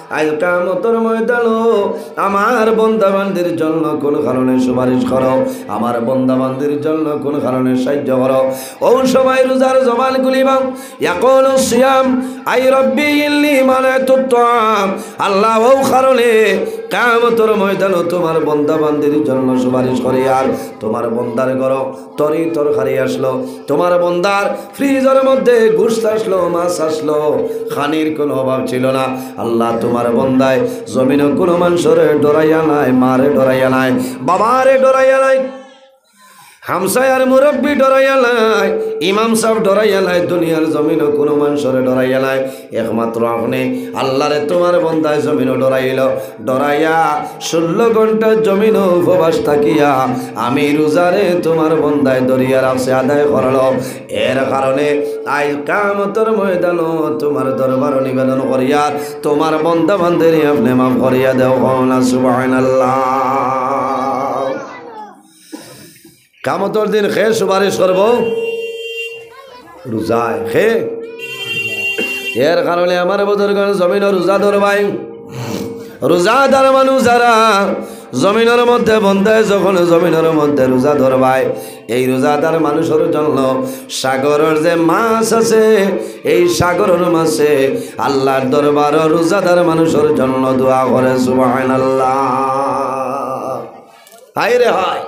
আইজ কিয়ামতর ময়দানো আমার বন্দা বান্দির জন্য কুন কারণে সুপারিশ করো, আমার বন্দা বান্দির জন্য কুন কারণে সাহায্য করো।" অউ সময় রোজার জবান খুলিবা, ইয়াকুলু সিয়াম, আই রব্বি ইন্নী মানাইতুত তাআম। আল্লাহ, অউ কারণে কিয়ামতর ময়দানো তুমার বন্দা বান্দির জন্য সুপারিশ করিয়ার তুমার বন্দার ঘরো তরি তরকারি আসলো, তুমার বন্দার ফ্রিজর মধ্যে গোস্ত আসলো, মাছ আসলো, খানির কুনু অভাব ছিল না। আল্লাহ, তুমার বন্দায় জমিনো কুনু মানষরে ডরাইয়া নায়, মারে ডরাইয়া নায়, বাবারে ডরাইয়া নায়, হামসায়ার মুরব্বি ডরাইয়া নায়, ইমাম সাব ডরাইয়া নায়, দুনিয়ার জমিনো কুনু মানষরে ডরাইয়া নায়। একমাত্র আপনে আল্লারে তুমার বন্দায় জমিনো ডরাইলো, ডরাইয়া ষোলো ঘন্টা জমিনো উপবাস থাকিয়া আমি রোজারে তুমার বন্দায় ধরিয়া রাখছে, আদায় করলো। এর কারণে আইজ কিয়ামতর ময়দানো তুমার দরবারো নিবেদন করিয়ার তুমার বন্দা বান্দিরে আপনে মাফ করিয়া দেও। কও না সুবহানাল্লাহ। কিয়ামতর দিন কে সুপারিশ করবো? রোজায়। কে? এর কারণে আমার বুজুর্গন জমিনো রোজা ধরবায়। রোজাদার মানুষ যারা জমিনর মধ্যে বন্দায় যখন জমিনর মধ্যে রোজা ধরবায়, এই রোজাদার মানুষর জন্য সাগরর যে মাছ আছে, এই সাগরর মাছে আল্লার দরবারো রোজাদার মানুষর জন্য দোয়া করে। সুবহানাল্লাহ। হায় রে হায়।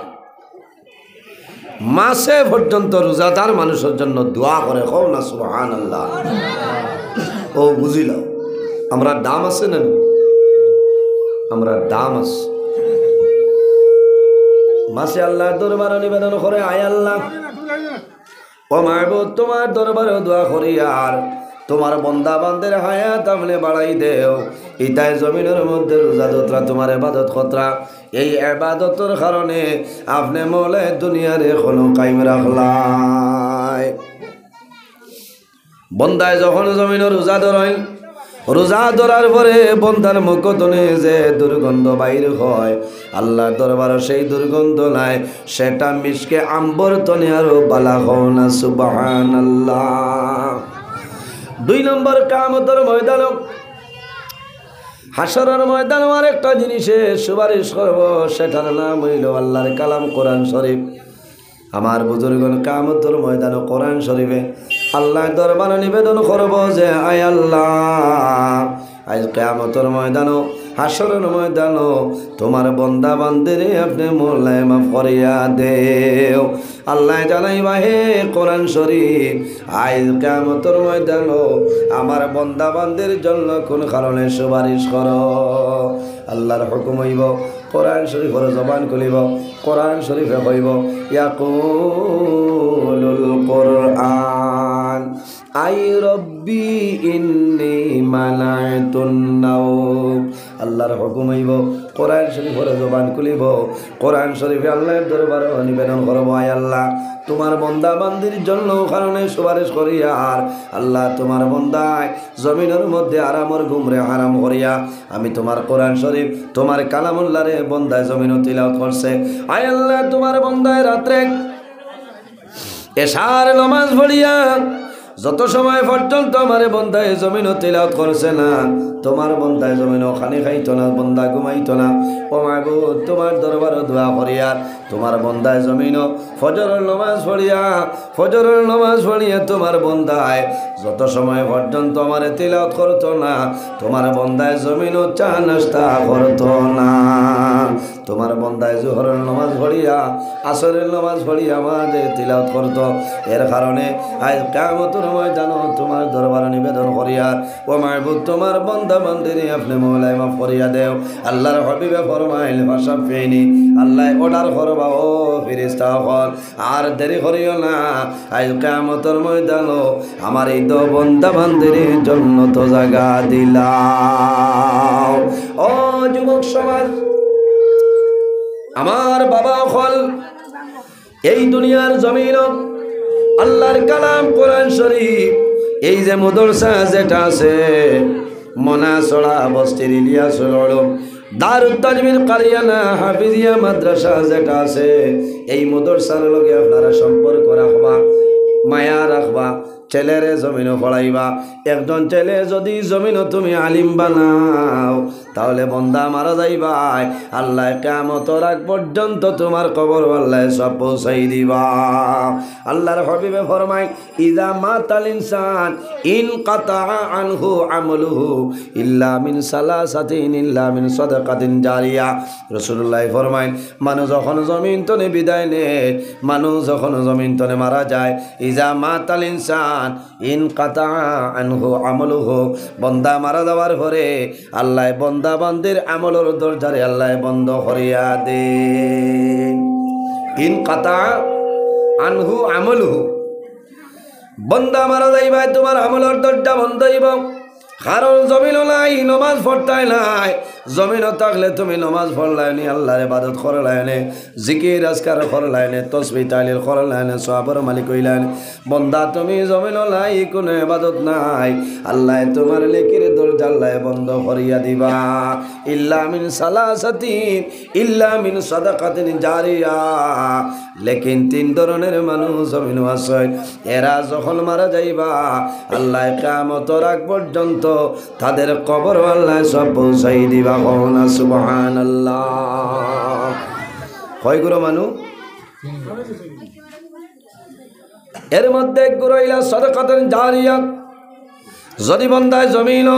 মাছে পর্যন্ত রোজাদার মানুষর জন্য দোয়া করে, কও না সুবহানাল্লাহ। অউ বুঝিলাও, আমরার দাম আছে না? আমরার দাম আছে। মাছে আল্লার দরবারো নিবেদন করে, আয় আল্লাহ, ও মাবুদ, তুমার দরবারো দোয়া করিয়ার তুমার বন্দা বান্দির হায়াত আপনে বাড়াই দেও। ইতায় জমিনর মধ্যে রোজা ধরতরা, তুমার ইবাদত করতরা, এই ইবাদতর কারণে আপনে মৌলায় দুনিয়ারে খনো কায়েম রাখলায়। বন্দায় যখন জমিনো রোজা ধরইন, রোজা ধরার পরে বন্দার মুখ তনে যে দুর্গন্ধ বাইর হয়, আল্লার দরবারো সেই দুর্গন্ধ নাই, সেটা মিশকে আম্বর তনে আরো বালা। কও না সুবহানাল্লাহ। দুই নম্বর, কিয়ামতর ময়দানো, হাশরর ময়দানো আরেকটা জিনিসে সুপারিশ করবো, সেটার নাম অইলো আল্লার কালাম কোরআন শরীফ। আমার বুজুর্গণ, কিয়ামতর ময়দানো কোরআন শরীফে আল্লার দরবারো নিবেদন করবো যে, আয় আল্লা, আইজ কিয়ামতর ময়দানো, হাশরর ময়দানো তুমার বন্দা বান্দিরে আপনে মৌলায় মাফ করিয়া দেও। আল্লায় জানাইবা, হে কোরআন শরীফ, আইজ কিয়ামতর ময়দানো আমার বন্দা বান্দির জন্য কুন কারণে সুপারিশ করো? আল্লার হুকুম অইবো, কোরআন শরীফর জবান খুলিবো, কোরআন শরীফে কইবো, ইয়াকুলুল কোরআন, আই রব্বি ইন্নী মানাতুন নাওম। আল্লার হুকুম অইবো, কোরআন শরীফর জবান খুলিবো, কোরআন শরীফে আল্লার দরবারো নিবেদন করবো, আয় আল্লা, তুমার বন্দা বান্দির জন্য কারণে সুপারিশ করিয়ার, আল্লা, তুমার বন্দায় জমিনর মধ্যে আরামর ঘুমরে হারাম করিয়া, আমি তুমার কোরআন শরীফ, তুমার কালামুল্লারে বন্দায় জমিনো তিলাওত করছে। আয় আল্লা, তুমার বন্দায় রাত্রে এশার নমাজ পড়িয়া যত সময় পর্যন্ত আমারে বন্দায় জমিনো তিলাওত করছে না, তুমার বন্দায় জমিনো খানি খাইতো না, বন্দা ঘুমাইতো না। ও মাবুদ, তুমার দরবারো দোয়া করিয়ার, তুমার বন্দায় জমিনো ফজরর নমাজ পড়িয়া, ফজরর নমাজ পড়িয়া তুমার বন্দায় যত সময় পর্যন্ত আমারে তিলাওত করতো না, তুমার বন্দায় জমিনো চা নাস্তা করতো না। তুমার বন্দায় জোহরর নমাজ পড়িয়া, আসরর নমাজ পড়িয়া আমারে তিলাওত করতো। এর কারণে আইজ কিয়ামতর ময়দানো তুমার দরবারো নিবেদন করিয়ার, ও মাবুদ, তুমার বন্দা বান্দিরে আপনে মৌলায় মাফ করিয়া দেও। আল্লার হাবিবে ফরমাইল, ফাশাফফিনি, আল্লায় অর্ডার করবা, ও ফিরিস্তা অকল, আর দেরি করিও না, আইজ কিয়ামতর ময়দানো আমার ইতা বন্দা বান্দিরে জন্নতো জাগা দিলাও। ও যুবক সমাজ, আমার বাবা অকল, এই দুনিয়ার জমিনো আল্লার কালাম কোরআন শরীফ, এই যে মাদ্রাসা যেটা আছে, মনাছড়া বস্তির ইলিয়াসুল উলুম, দারুত তাজবির কারিয়ানা হাফিজিয়া মাদ্রাসা যেটা আছে, এই মাদ্রাসার লগে আপনারা সম্পর্ক রাখবা, মায়া রাখবা, ছেলেরে জমিনো পড়াইবা। একজন ছেলে যদি জমিনো তুমি আলিম বানাও, তাহলে বন্দা মারা যাইবায়, আল্লায় কিয়ামতর আগ পর্যন্ত তুমার কবরো আল্লায় সওয়াব পৌঁছাই দিবা। আল্লার হাবিবে ফরমাইন, ইজা মাতাল ইনসান ইনকাতা আনহু আমলুহু ইল্লা মিন সালাসাতিন ইল্লা মিন সাদাকাতিন জারিয়া। রাসুলুল্লায় ফরমাইন, মানুষ যখন জমিন তনে বিদায় নেয়, মানুষ যখন জমিন তনে মারা যায়, ইজা মাতাল ইনসান ইনকাতা আনহু আমলুহু, বন্দা মারা যাওয়ার পরে আল্লায় বন্দা বান্দির আমলর দরজারে আল্লায় বন্ধ করিয়া দেইন। ইনকাতা আনহু আমলুহু, বন্দা মারা যাইবায়, তুমার আমলর দরজা বন্ধ অইবো। কারণ জমিনো নাই, নমাজ পড়তায় নায়। জমিনো থাকলে তুমি নমাজ পড়লায় নি, আল্লার ইবাদত করলায় নি, জিকির আজকার করলায় নি, তসবিহ তাহলিল করলায় নি, সওয়াবর মালিক অইলায় নি। বন্দা, তুমি জমিনো নাই, কুনু ইবাদত নাই, আল্লায় তুমার নেকির দরজা আল্লায় বন্ধ করিয়া দিবা। ইল্লা মিন সালাসাতিন, ইল্লা মিন সাদাকাতিন জারিয়া। লেকিন তিন ধরনের মানুষ জমিনো আছে, এরা যখন মারা যাইবা, আল্লায় কিয়ামতর আগ পর্যন্ত তাদের কবরো আল্লায় সওয়াব পৌঁছাই দিবা। কও না সুবহানাল্লাহ। কয় গুরু মানুষ? এর মধ্যে এক গুরু অইলা সাদাকাতুন জারিয়া। যদি বন্দায় জমিনো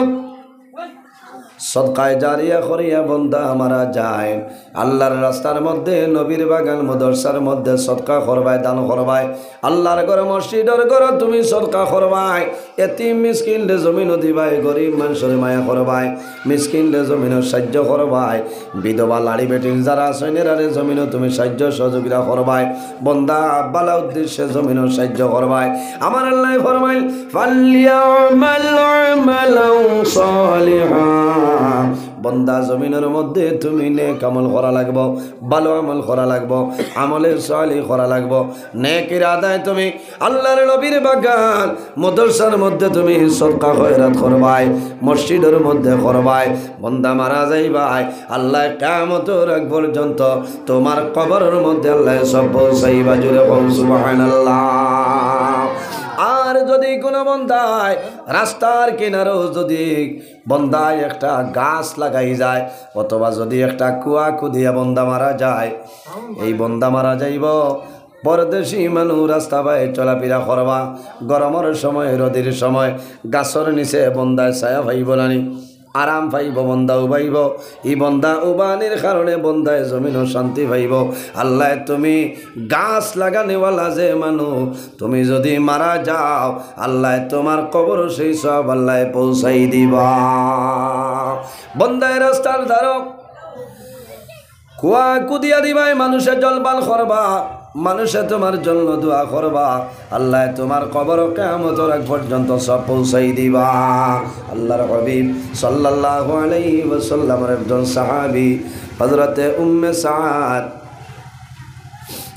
সদকায়ে জারিয়া করিয়া বন্দা মারা যায়, আল্লার রাস্তার মধ্যে, নবীর বাগান, মাদ্রাসার মধ্যে সদকা করবায়, দান করবায়, আল্লার ঘর, মসজিদর ঘর তুমি সদকা করবায়, এতিম মিসকিনরে জমিনো দিবায়, গরিব মানষরে মায়া করবায়, মিসকিনরে জমিনো সাইয্য করবায়, বিধবা লাড়ি বেটিন যারা আছইন এরারে জমিনো তুমি সাইয্য সহযোগিতা করবায়, বন্দা ভালা উদ্দেশ্যে জমিনো সাইয্য করবায়। আমার আল্লায় ফরমাইল, "ফালইয়ামাল আমালান সালিহা।" বন্দা, জমিনর মধ্যে তুমি নেক আমল করা লাগবো, ভালো আমল করা লাগবো, আমলে সালিহ করা লাগবো। নেকির আদায় তুমি আল্লার নবীর বাগান, মাদ্রাসার মধ্যে তুমি সদকা খয়রাত করবায়, মসজিদর মধ্যে করবায়। বন্দা মারা যাইবায়, আল্লায় কিয়ামতর আগ পর্যন্ত তুমার কবরর মধ্যে আল্লায় সওয়াব পৌঁছাইবা। জোরে কও সুবহানাল্লাহ। আর যুদি কুনু বন্দায় রাস্তার কিনারো যুদি বন্দায় একটা গাছ লাগাই যায়, অথবা যুদি একটা কুয়া কুদিয়া বন্দা মারা যায়, এই বন্দা মারা যাইবো, পরদেশি মানুষ রাস্তা বায় চলাফিরা করবা, গরমর সময়, রোদির সময়, গাছর নিচে বন্দায় ছায়া পাইবো নানি, আরাম পাইবো, বন্দা উবাইবো। ই বন্দা উবানির কারণে বন্দায় জমিনো শান্তি পাইবো। আল্লায় তুমি গাছ লাগানেওয়ালা যে মানুষ, তুমি যুদি মারা যাও, আল্লায় তুমার কবরো সেই সওয়াব আল্লায় পৌঁছাই দিবা। বন্দায় রাস্তার ধারো কুয়া কুদিয়া দিবায়, মানুষে জলপান করবা, মানুষে তুমার জন্য দোয়া করবা, আল্লায় তুমার কবরো কিয়ামতর আগ পর্যন্ত সওয়াব পৌঁছাই দিবা। আল্লার হাবিব সাল্লাল্লাহু আলাইহি ওয়াসাল্লামর একজন সাহাবী হযরতে উম্মে সাদ,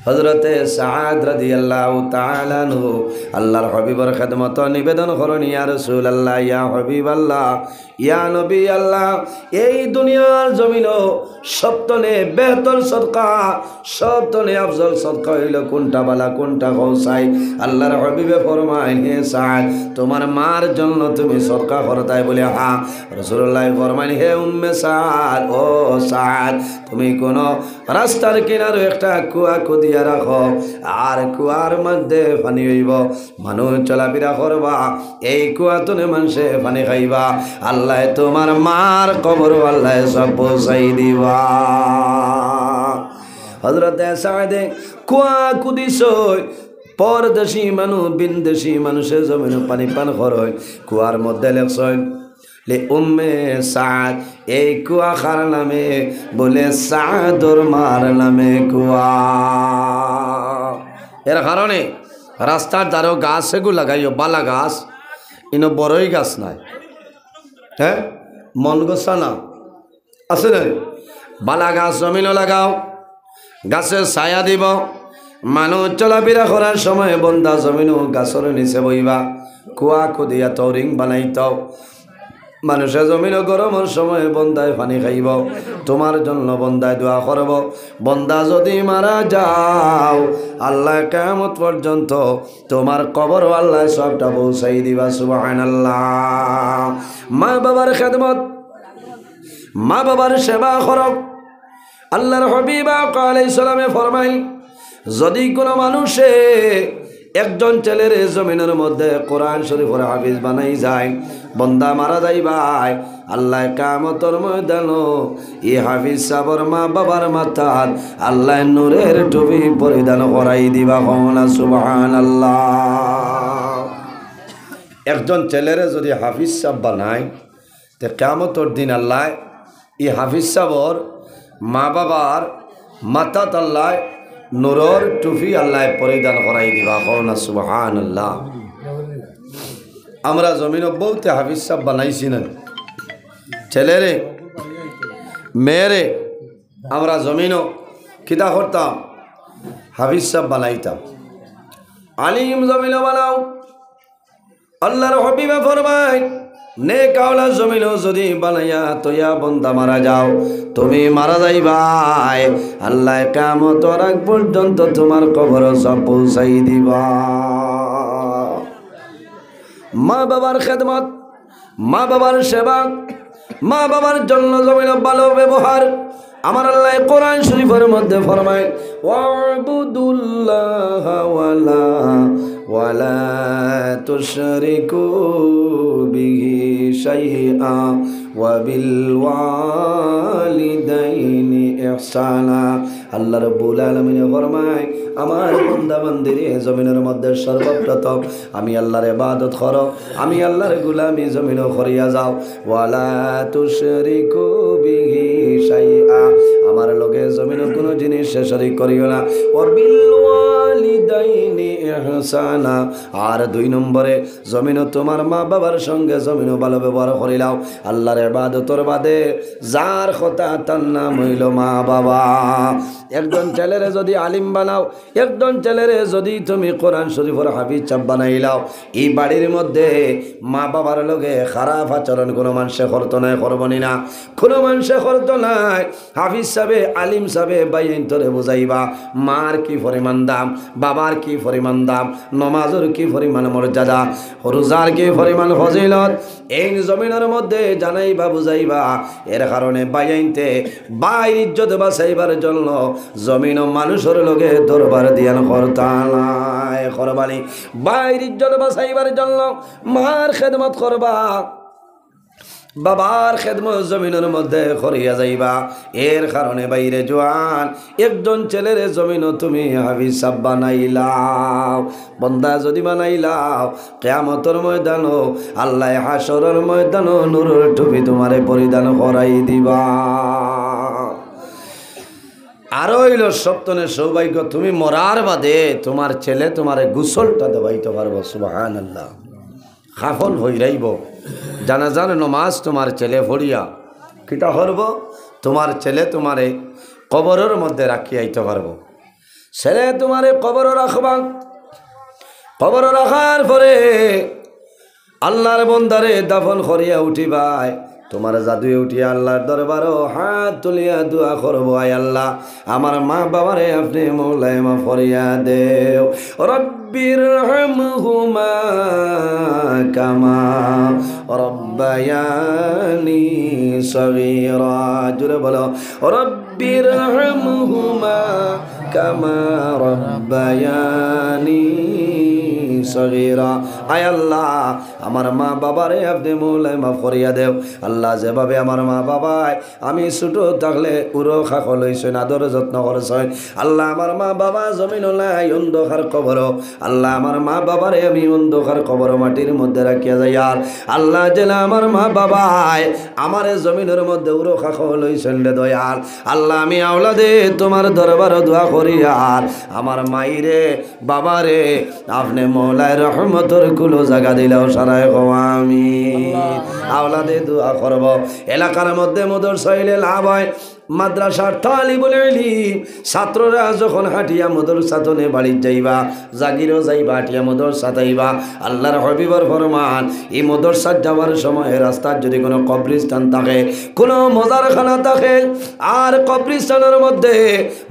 হযরতে সাদ রাদিয়াল্লাহু তাআলা আনহু আল্লার হাবিবর খেদমতো নিবেদন করইন, ইয়া রাসূলুল্লাহ, ইয়া হাবিবাল্লাহ, ইয়া নবী আল্লাহ, এই দুনিয়ার জমিনো সব তনে বেহতর সদকা, সব তনে আফজল সদকা অইলো কুনটা, ভালা কুনটা কও চাই। আল্লার হাবিবে ফরমাইন, হে সাদ, তুমার মার জন্য তুমি সদকা করতায়? বলে, হ্যাঁ। রাসূলুল্লায় ফরমাইন, হে উম্মে সাদ, ও সাদ, তুমি কুনু রাস্তার কিনারো একটা কুয়া কুদিয়া রাখো, আর কুয়ার মধ্যে পানি অইবো, মানুষ চলাফিরা করবা, এই কুয়া তনে মানষে পানি খাইবা, আল্লায় তুমার মার কবরো আল্লায় সওয়াব পৌঁছাই দিবা। হযরতে সাদে কুয়া কুদিছইন, পরদেশি মানুষ, ভিনদেশি মানুষে জমিনো পানি পান করইন, কুয়ার মধ্যে লেখছইন, লি উম্মে সাদ, এই কুয়া কার নামে? বলে, সাদর মার নামে কুয়া। এর কারণে রাস্তার ধারো গাছ এগু লাগাইও, ভালা গাছ, ইনো বড়ই গাছ নায়, হ্যাঁ, মন গোসা না, আছে না? ভালা গাছ জমিনো লাগাও, গাছে ছায়া দিবো। মানুষ চলাফিরা করার সময় বন্দা জমিনো গাছর নিচে বইবা, কুয়া কুদিয়া তরিং বানাইতাও। মানুষে জমিনো গরমর সময় বন্দায় পানি খাইবো, তুমার জন্য বন্দায় দোয়া করবো। বন্দা যুদি মারা যাও, আল্লায় কিয়ামত পর্যন্ত তুমার কবরো আল্লায় সওয়াবটা পৌঁছাই দিবা। সুবহানাল্লাহ। মা বাবার খেদমত, মা বাবার সেবা করো। আল্লার হাবিব আকা আলাইহিস সালামে ফরমাইন, যুদি কুনু মানষে একজন ছেলেরে জমিনর মধ্যে কোরআন শরীফর হাফিজ বানাই যায়, বন্দা মারা যাইবায়, আল্লায় কিয়ামতর ময়দানো ই হাফিজ সাবর মা বাবার মাথাত আল্লায় নূরের টুপি পরিধান করাই দিবা। কও না সুবহানাল্লাহ। একজন ছেলেরে যুদি হাফিজ সাব বানায়, তে কিয়ামতর দিন আল্লায় ই হাফিজ সাবর মা বাবার মাথাত আল্লায় নূরর টুপি আল্লায় পরিধান করাই দিবা। কও না সুবহানাল্লাহ। আমরা জমিনো বউতে হাফিজ সাব বানাইছি না, ছেলেরে, মেয়েরে, আমরা জমিনো কিতা করতাম? হাফিজ সাব বানাইতাম, আলিম জমিনো বানাও। আল্লার হাবিবে ফরমাইন, নেক আওলাদ জমিনো যুদি বানাইয়া থইয়া বন্দা মারা যাও, তুমি মারা যাইবায়, আল্লায় কিয়ামতর আগ পর্যন্ত তুমার কবরো সওয়াব পৌঁছাই দিবা। মা বাবার খেদমত, মা বাবার সেবা, মা বাবার জন্য জমিনো ভালো ব্যবহার। আমার আল্লায় কোরআন শরীফর মধ্যে ফরমাইন, "ওয়াবুদুল্লাহা ওয়ালা, ওয়ালা তুশরিকু বিহি শাইআ।" ওয়া বিল ওয়ালিদাইনি ইহসানা। আল্লাহ রাব্বুল আলামিনে ফরমায়, আমার বান্দা বান্দিরে জমিনর মধ্যে সর্বপ্রথম আমি আল্লাহর ইবাদত করো, আমি আল্লাহর গোলামি জমিনো করিয়া যাও। ওয়ালা তুশরিকু বিহি শাইআ, আমার লগে জমিনো কুনু জিনিসে শরিক করিও না। ওয়া বিল ওয়ালিদাইনি ইহসানা, আর দুই নম্বরে জমিনো তুমার মা বাবার সঙ্গে জমিনো ভালো ব্যবহার করিলাও। আল্লাহর ইবাদতর বাদে যার কথা, তার নাম অইলো মা বাবা। একজন ছেলেরে যুদি আলিম বানাও, একজন ছেলেরে যুদি তুমি কোরআন শরিফর হাফিজ সাব বানাইলাও, ই বাড়ির মধ্যে মা বাবার লগে খারাপ আচরণ কুনু মানষে করতো নায়, করবো নি না? কুনু মানষে করতো নায়। হাফিজ সাবে, আলিম সাবে ভাইয়াইন্তরে বুঝাইবা, মার কি পরিমাণ দাম, বাবার কি পরিমাণ দাম, নমাজর কি পরিমাণ মর্যাদা, রোজার কি পরিমাণ ফজিলত, এইন জমিনর মধ্যে জানাইবা, বুঝাইবা। এর কারণে ভাইয়াইন্তে ভাইর ইজ্জত বাঁচাইবার জন্য জমিনো মানুষর লগে দরবার দিয়ান করতা নায়, করবা নি। ভাইর ইজ্জত বাঁচাইবার জন্য মার খেদমত করবা, বাবার খেদমত জমিনর মধ্যে করিয়া যাইবা। এর কারণে ভাইরে জোয়ান, একজন ছেলেরে জমিনো তুমি হাফিজ সাব বানাইলাও, বন্দা যুদি বানাইলাও, কিয়ামতর ময়দানো, আল্লায় হাশরর ময়দানো নূরর টুপি তুমারে পরিধান করাই দিবা। আরো অইলো সবতনে সৌভাগ্য, তুমি মরার বাদে তুমার ছেলে তুমারে গোসলটা দেওয়াইতো পারবো। সুবহানাল্লাহ। কাফন পইরাইবো, জানাজার নমাজ তুমার ছেলে পড়িয়া কিতা করবো? তুমার ছেলে তুমারে কবরর মধ্যে রাখিয়া আইতো পারবো। ছেলে তুমারে কবরো রাখবা, কবরো রাখার পরে আল্লাহর বন্দারে দাফন করিয়া উঠিবায়, তুমার জাদুয়ে উঠিয়া আল্লাহর দরবারো হাত তুলিয়া দোয়া করবো, আয় আল্লাহ, আমার মা বাবারে আপনে মওলায় মাফ করিয়া দেও। রব্বির হামহুমা কামা রব্বায়ানি সগীরা। জোরে বলো, রব্বির হামহুমা কামা রব্বায়ানি সগীরা। আয় আল্লাহ, আমার মা বাবারে আপনে মওলায় মাফ করিয়া দেও। আল্লাহ, যেভাবে আমার মা বাবায় আমি ছোট থাকলে উরো খাখো লইছইন, আদর যত্ন করছইন। আল্লাহ, আমার মা বাবা জমিনো নাই, অন্ধকার কবরো। আল্লাহ, আমার মা বাবারে আমি অন্ধকার কবরো মাটির মধ্যে রাখিয়া যাইয়ার। আল্লাহ, যেলা আমার মা বাবায় আমারে জমিনর মধ্যে উরো খাখো লইছইন রে দয়াল। আল্লাহ, আমি আওলাদে তুমার দরবারো দোয়া করিয়ার, আমার মাইরে বাবারে আপনে মওলায় রহমতর কুলো জাগা দিলাও, সারায় কও আমিন। আওলাদে দোয়া করবো। এলাকার মধ্যে মাদ্রাসা অইলে লাভ অয়। মাদ্রাসার তালিবুল ইলিম ছাত্ররা যখন হাটিয়া মাদ্রাসা তনে বাড়িত যাইবা, জাগিরো যাইবা, হাটিয়া মাদ্রাসাত আইবা, আল্লাহর হাবিবর ফরমান, ই মাদ্রাসাত যাওয়ার সময় রাস্তাত যুদি কুনু কবরস্থান থাকে, কুনু মজারখানা থাকে, আর কবরস্থানর মধ্যে,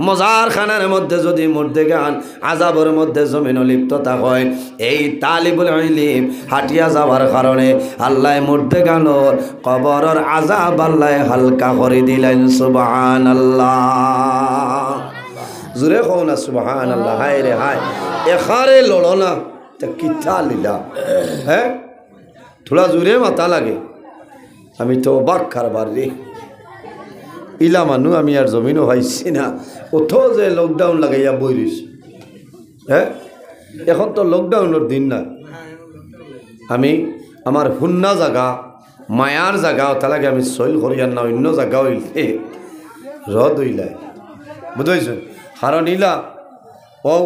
মজারখানার মধ্যে যুদি মুর্দেগান আযাবর মধ্যে জমিনো লিপ্ত থাকইন, এই তালিবুল ইলিম হাটিয়া যাওয়ার কারণে আল্লায় মুর্দেগানর কবরর আযাব আল্লায় হালকা করি দিলাইন। সুবহানাল্লাহ। জোরে কও না সুবহানাল্লাহ। হায় রে হায়, এখারে লড়ো না, তে কিতা লীলা? হ্যাঁ, থুড়া জোরে মাতা লাগে। আমি তো অবাক কারবার রে। ইলা মানু আমি আর জমিনো পাইছি না। অত যে lockdown লাগাইয়া বই রইছে। হ্যাঁ? এখন তো lockdownর দিন না। আমি আমার হুন্না জাগা, মায়ার জাগা, অতা লাগি আমি সইল করিয়ার না, অইন্য জাগা অইলে রদ অইলায়। বুঝছইন? কারণ ইলা অউ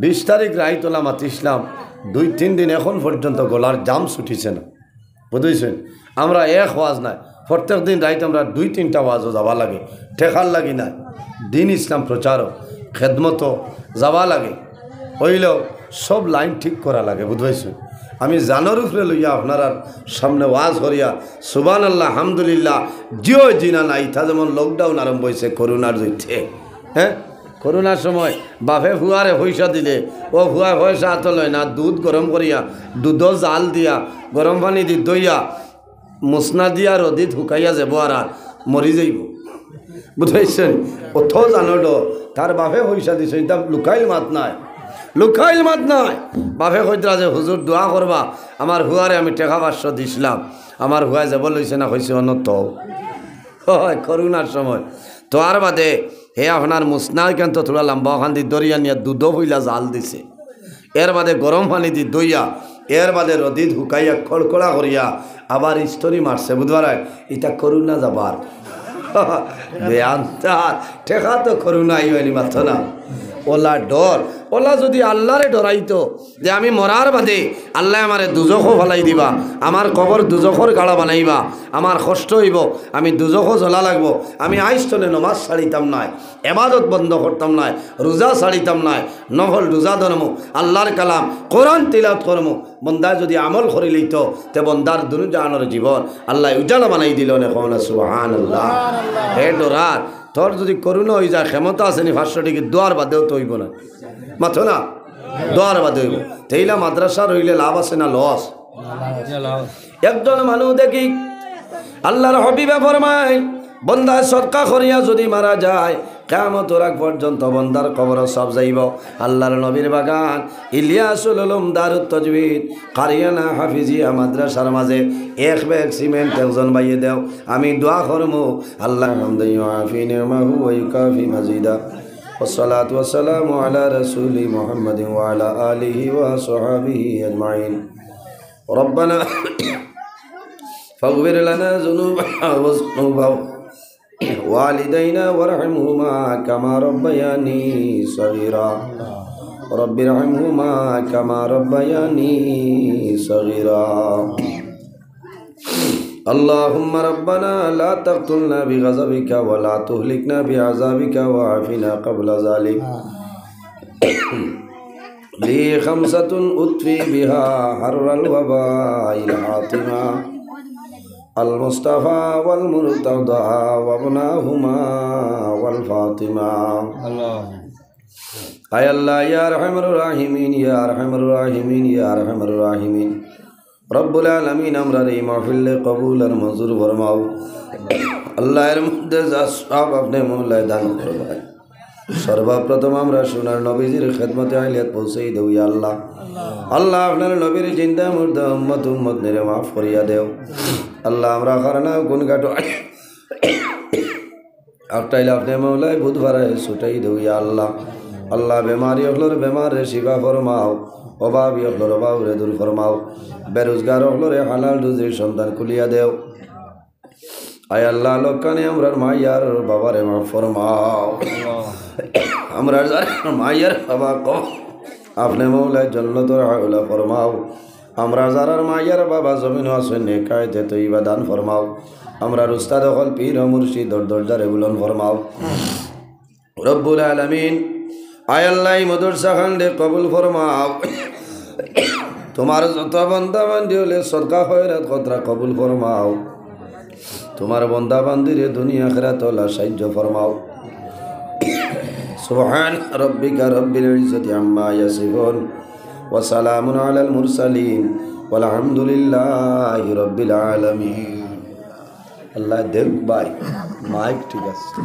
বিশ তারিখ রাইত অলা মাতিছলাম, দুই তিন দিন এখন পর্যন্ত গলার জাম ছুটিছে না। বুঝছইন? আমরা এক ওয়াজ নায়, প্রত্যেক দিন রাইত আমরা দুই তিনটা ওয়াজো যাওয়া লাগে, টেকার লাগি নায়, দিন ইসলাম প্রচারো, খেদমতো যাওয়া লাগে। অইলেও সব line ঠিক করা লাগে, বুঝছইন? আমি জানর উপরে লইয়া আপনারার সামনে ওয়াজ করিয়া, সুবহানাল্লাহ, আলহামদুলিল্লাহ, জিও জিনা নাই, ইতা যেমন lockdown আরম্ভ অইছে করোনার জইতে, হ্যাঁ? করোনার সময় বাপে ফুয়ারে পয়সা দিলে, অউ ফুয়ায় পয়সা আতো লয় না, দুধ গরম করিয়া, দুধো জাল দিয়া, গরম পানি দি ধইয়া, মুসনা দিয়া রদিত হুকাইয়া যাইবো আর, আর মরি যাইবো। বুঝছইন? অত জানো ডর, তার বাপে পয়সা দিছে, ইতা লুকাইল মাত নায়। লুকাইল মাত নাই। বাপে কইতরা যে, "হুজুর, দোয়া করবা, আমার হুয়ারে আমি টেকা পাঁচশো দিছলাম, আমার হুয়ায় যেবো লইছে না, কইছে অনতো।" হয় করোনার সময়। তো আর বাদে হে আপনার মুসনাইকান্ত থুড়া লম্বা অখান দি দরিয়া নিয়া দুধও ফইলা জাল দিছে। এর বাদে গরম পানি দি ধইয়া, এর বাদে রদিত হুকাইয়া খড়খড়া করিয়া আবার ইস্তরি মারছে, বুধবার আয়, ইটা করোনা যাবার। বেয়ান্তার, টেকা তো করোনা আইওয়ানি মাত্র না। ওলা ডর, ওলা যদি আল্লাহরে ডরাইতো যে আমি মরার বাদে আল্লাহ আমারে দুজখো ফালাই দিবা, আমার কবর দুজখর গাড়া বানাইবা, আমার কষ্ট অইবো, আমি দুজখো জ্বলা লাগবো, আমি আইস্তনে নমাজ ছাড়িতাম নায়, এবাদত বন্ধ করতাম নায়, রোজা ছাড়িতাম নায়, নফল রোজা ধরমু, আল্লাহর কালাম, কোরআন তিলাওত করমু। বন্দায় যদি আমল করি লইতো, তে বন্দার দুনু জাহানর জীবন আল্লাহ উজালা বানাই দিল নে, কও না সুবহানাল্লাহ। হে ডরার, তোর যদি করোনা অই যায়, ক্ষমতা আছে নি পাঁচশো টেকা, দোয়ার বাদেও তো অইবো না। মাতো না, দোয়ার বাদে অইবো। তেইলা মাদ্রাসা রইলে লাভ আছে না লস? একজন মানুষ দেখি আল্লাহর হাবিবে ফরমায়, বন্দায় সদকা করিয়া যদি মারা যায়, কিয়ামতর আগ পর্যন্ত বন্দার কবর সব যাইবো। আল্লাহর নবীর বাগান ইলিয়াসুল উলুম দারুত তাজবিদ কারিয়ানা হাফিজিয়া মাদ্রাসার মাঝে এক ব্যাগ সিমেন্ট একজন ভাইয়ে দেও, আমি দোয়া করমু। আল্লাহ হামদান ইউআফি নি'মাহু ওয়া ইউকাফি মাজিদা। والصلاة والسلام على رسول محمد وعلى آله وصحبه أجمعين. ربنا فاغفر لنا ذنوبنا وذنوب والدينا وارحمهما كما ربياني صغيرا. رب ارحمهما كما ربياني صغيرا. اللهم ربنا لا تقتلنا بغضبك ولا تهلكنا بعذابك وعافنا قبل ذلك. لي خمسة أطفئ بها حر الوباء الحاطمة. المصطفى والمرتضى وابناهما والفاطمة. আয় আল্লাহ, ইয়া আরহামার রাহিমিন, ইয়া আরহামার রাহিমিন, ইয়া আরহামার রাহিমিন। রব্বুল আলামিন, আমরার এই মাহফিলরে কবুল আর মঞ্জুর ফরমাও। আল্লাহ, এর মধ্যে যা সওয়াব আপনে মওলায় দান করবা। সর্বপ্রথম আমরা সোনার নবীজির খেদমতে আইলিয়াত পৌঁছাই দেও, ইয়া আল্লাহ। আল্লাহ, আপনার নবীর জিন্দা মুর্দা উম্মত উম্মত নিরে মাফ করিয়া দেও। আল্লাহ, আমরা কারণে কোন ঘাটো আটকাইলে আপনে মওলায় বুধবারে ছুটাই দেও, ইয়া আল্লাহ। আল্লাহ, বেমারি অকলর বেমাররে শিফা ফরমাও, অভাবী অকলর অভাবরে দূর ফরমাও, বেরোজগার অকলরে হালাল রুজির সন্ধান খুলিয়া দেও। আয় আল্লাহ, লক্কানি আমরার মাইয়ার বাবারে মাফ ফরমাও। আমরার যারার মাইয়ার বাবা কবর, আপনে মওলায় জন্নতর আওলা ফরমাও। আমরার যারার মাইয়ার বাবা জমিনো আছইন, নেক হায়াতে তৈবা দান ফরমাও। আমরার উস্তাদ অকল পীর ও মুর্শিদর দরজারে বুলন্দ ফরমাও। রব্বুল আলামিন, আয় আল্লাহ, এই মাদ্রাসা খানরে কবুল ফরমাও। তোমার যত বান্দা বান্দি অকলে সদকা খয়রাত কররা কবুল ফরমাও। তোমার বান্দা বান্দিরে দুনিয়া আখিরাত অলা সাহায্য ফরমাও। سبحان ربك رب العزة عما يصفون وسلام على المرسلين والحمد لله رب العالمين. আল্লাহ দেখ ভাই, মাইক ঠিক আছে।